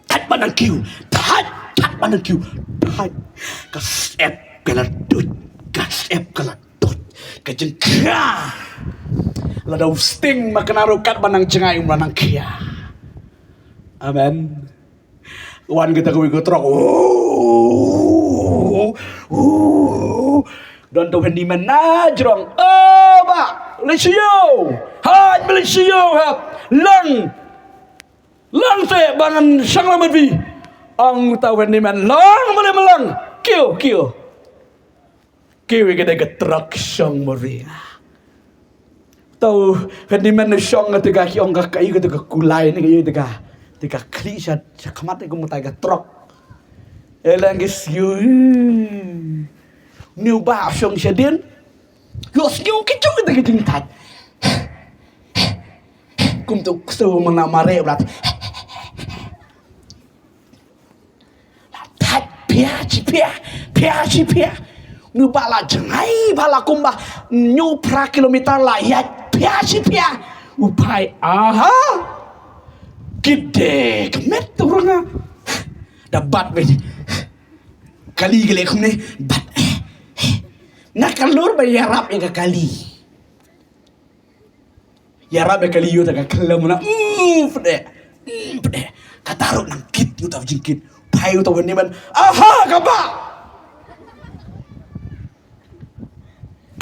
Thait ban nang kiew. Thait. Thait ban nang kiew. Thait. Ka syep ka la tuid. Ka syep ka la tuid. Ka jingkhia. Lada u sting ma kane ruh katba nang jngai um lah nang khia. Amen. Wan kita kawei ka trok. Oh, oh. Don uta u handyman na jrong. Oh, bah, leit sha ïew. Hap, leit sha ïew, hap. Lang. Lang te ba ngan shang lang bad phi. Ong uta u handyman, lang, balei me lang? Kiew, kiew. Kiwi ka dei ka trok shong mori. Tau, handyman u shong kata ka ki ong ka, ka, kata ka kulai ne ka, kata ka, kata ka khlieh sha, sha khmat, kum kata ka trok. E lang ki siew. Une u bah shong shadien. Ïoh siew ki jong kata ka jingthait. Kum tu ksew mana mare blat. La thait phia shi phia, phia shi phia. Une u bah la jngai bha, la kumba hynñiew phra kilometer la ïaid phia shi phia. U phai, aha. Ki dei ka met tu ranga. Da bat bha. Kali ka leh kumne, bat. Na ka lur ba ïarap ïa ka kali. Ïarap ïa ka kali, ïoh ta ka khlem na. Mm, pdeng. Mm, pdeng. Kata ruh nang kit, ïoh ta jingkit. Phai ïoh ta handyman. Aha, ka bah.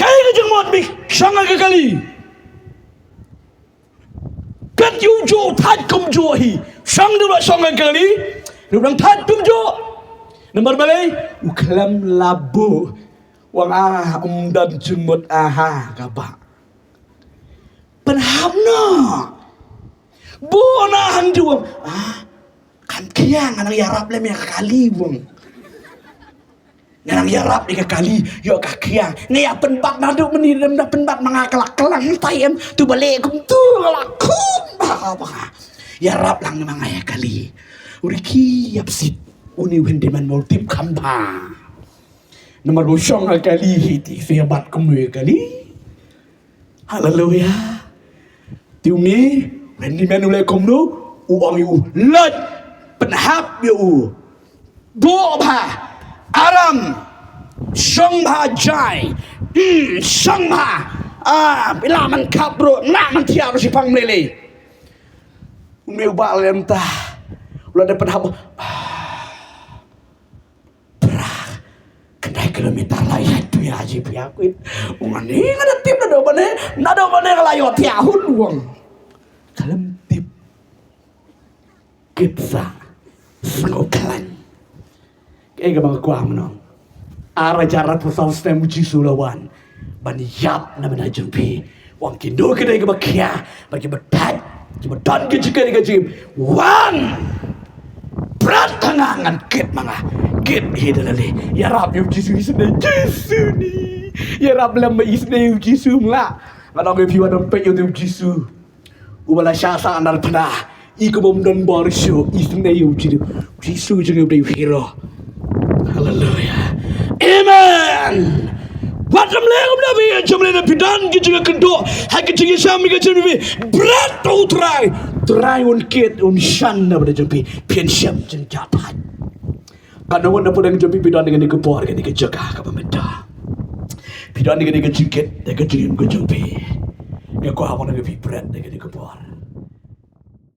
Kaei ka jingmut ba shong ka kali. Kat ïoh juh, thait kumjuh hi. Shong dei ba shong ka kali. Ruh nang thait kumjuh. Namar balei? U khlem la buh. Wan ah, um don jingmut, aha, ka bah. Pynhap noh. Buh noh hangtu. Ah, kam khia, nga nang ïarap lem ïa ka kali bun. Nga nang ïarap ïa ka kali, ïoh ka khia. Nga ïa pynbat naduh mynne, lem da pynbat ma nga, ka la klang tai em. Tu balei kumtu, ka la khum bha bha. Ïarap lang ma nga ïa ka kali. U riki ïap sit. Une u handyman mol tip kham bha. Namar ba u shong ha ka kali hi, te sa ïa bat kumno ïa ka kali. Haleluya. Te une u handyman u leh kumno, u ong ïa u, leit pynhap ïa u. Buh bha. Aram. Shong bha jai. Hmm, shong bha. Ah, phi lah ban khap ruh, lah ban thiah ruh shipang mlei lei. Une u bah leh kumta. U la dep pynhap. Phra khyndai kilometer la ïaid phia shi phia kwit. U ong, nga ne nga da tip naduh mynne, naduh mynne ka la ïoh thiah hun, u ong. Khlem tip. Kit sa. Sngewkhlaiñ. Kaei kaba nga kwah ban ong. Ar hajar arphew saw snem u Jisu u la wan ban ïap na bynta jong phi. Wan kino kino kiba khia, bad kiba thait, kiba don ka jingkit ka jingim. Wan! Bret ha nga, ngan kit ma nga. Kit hi da lade. Ïarap ïa u Jisu, isynei Jisu ni. Ïarap lem ba isynei u Jisu, mla. Nga ong ïa phi, wat nym peit ïa u Jisu uba la shah sah na phna. I kumba ym don bor shuh, isynei ïa u Jisu. Jisu jong ngi u dei u hero. Haleluya. Amen. Wat nym leh kumno, phi ïa jam leh na phi don ki jingkynduh ha ki jingïashem ki jingïashem. Bret u Trai. Trai un kit, un shon na bynta jong phi. Phin shem jingjahthait. Katno ngut na pdeng jong phi, phi don ha kane ka por, kane ka jaka kaba mynta. Phi don ha kane ka jingkit, ha ka jingim ka jong phi. Nga kwah ban ong ïa phi, bret ha kane ka por.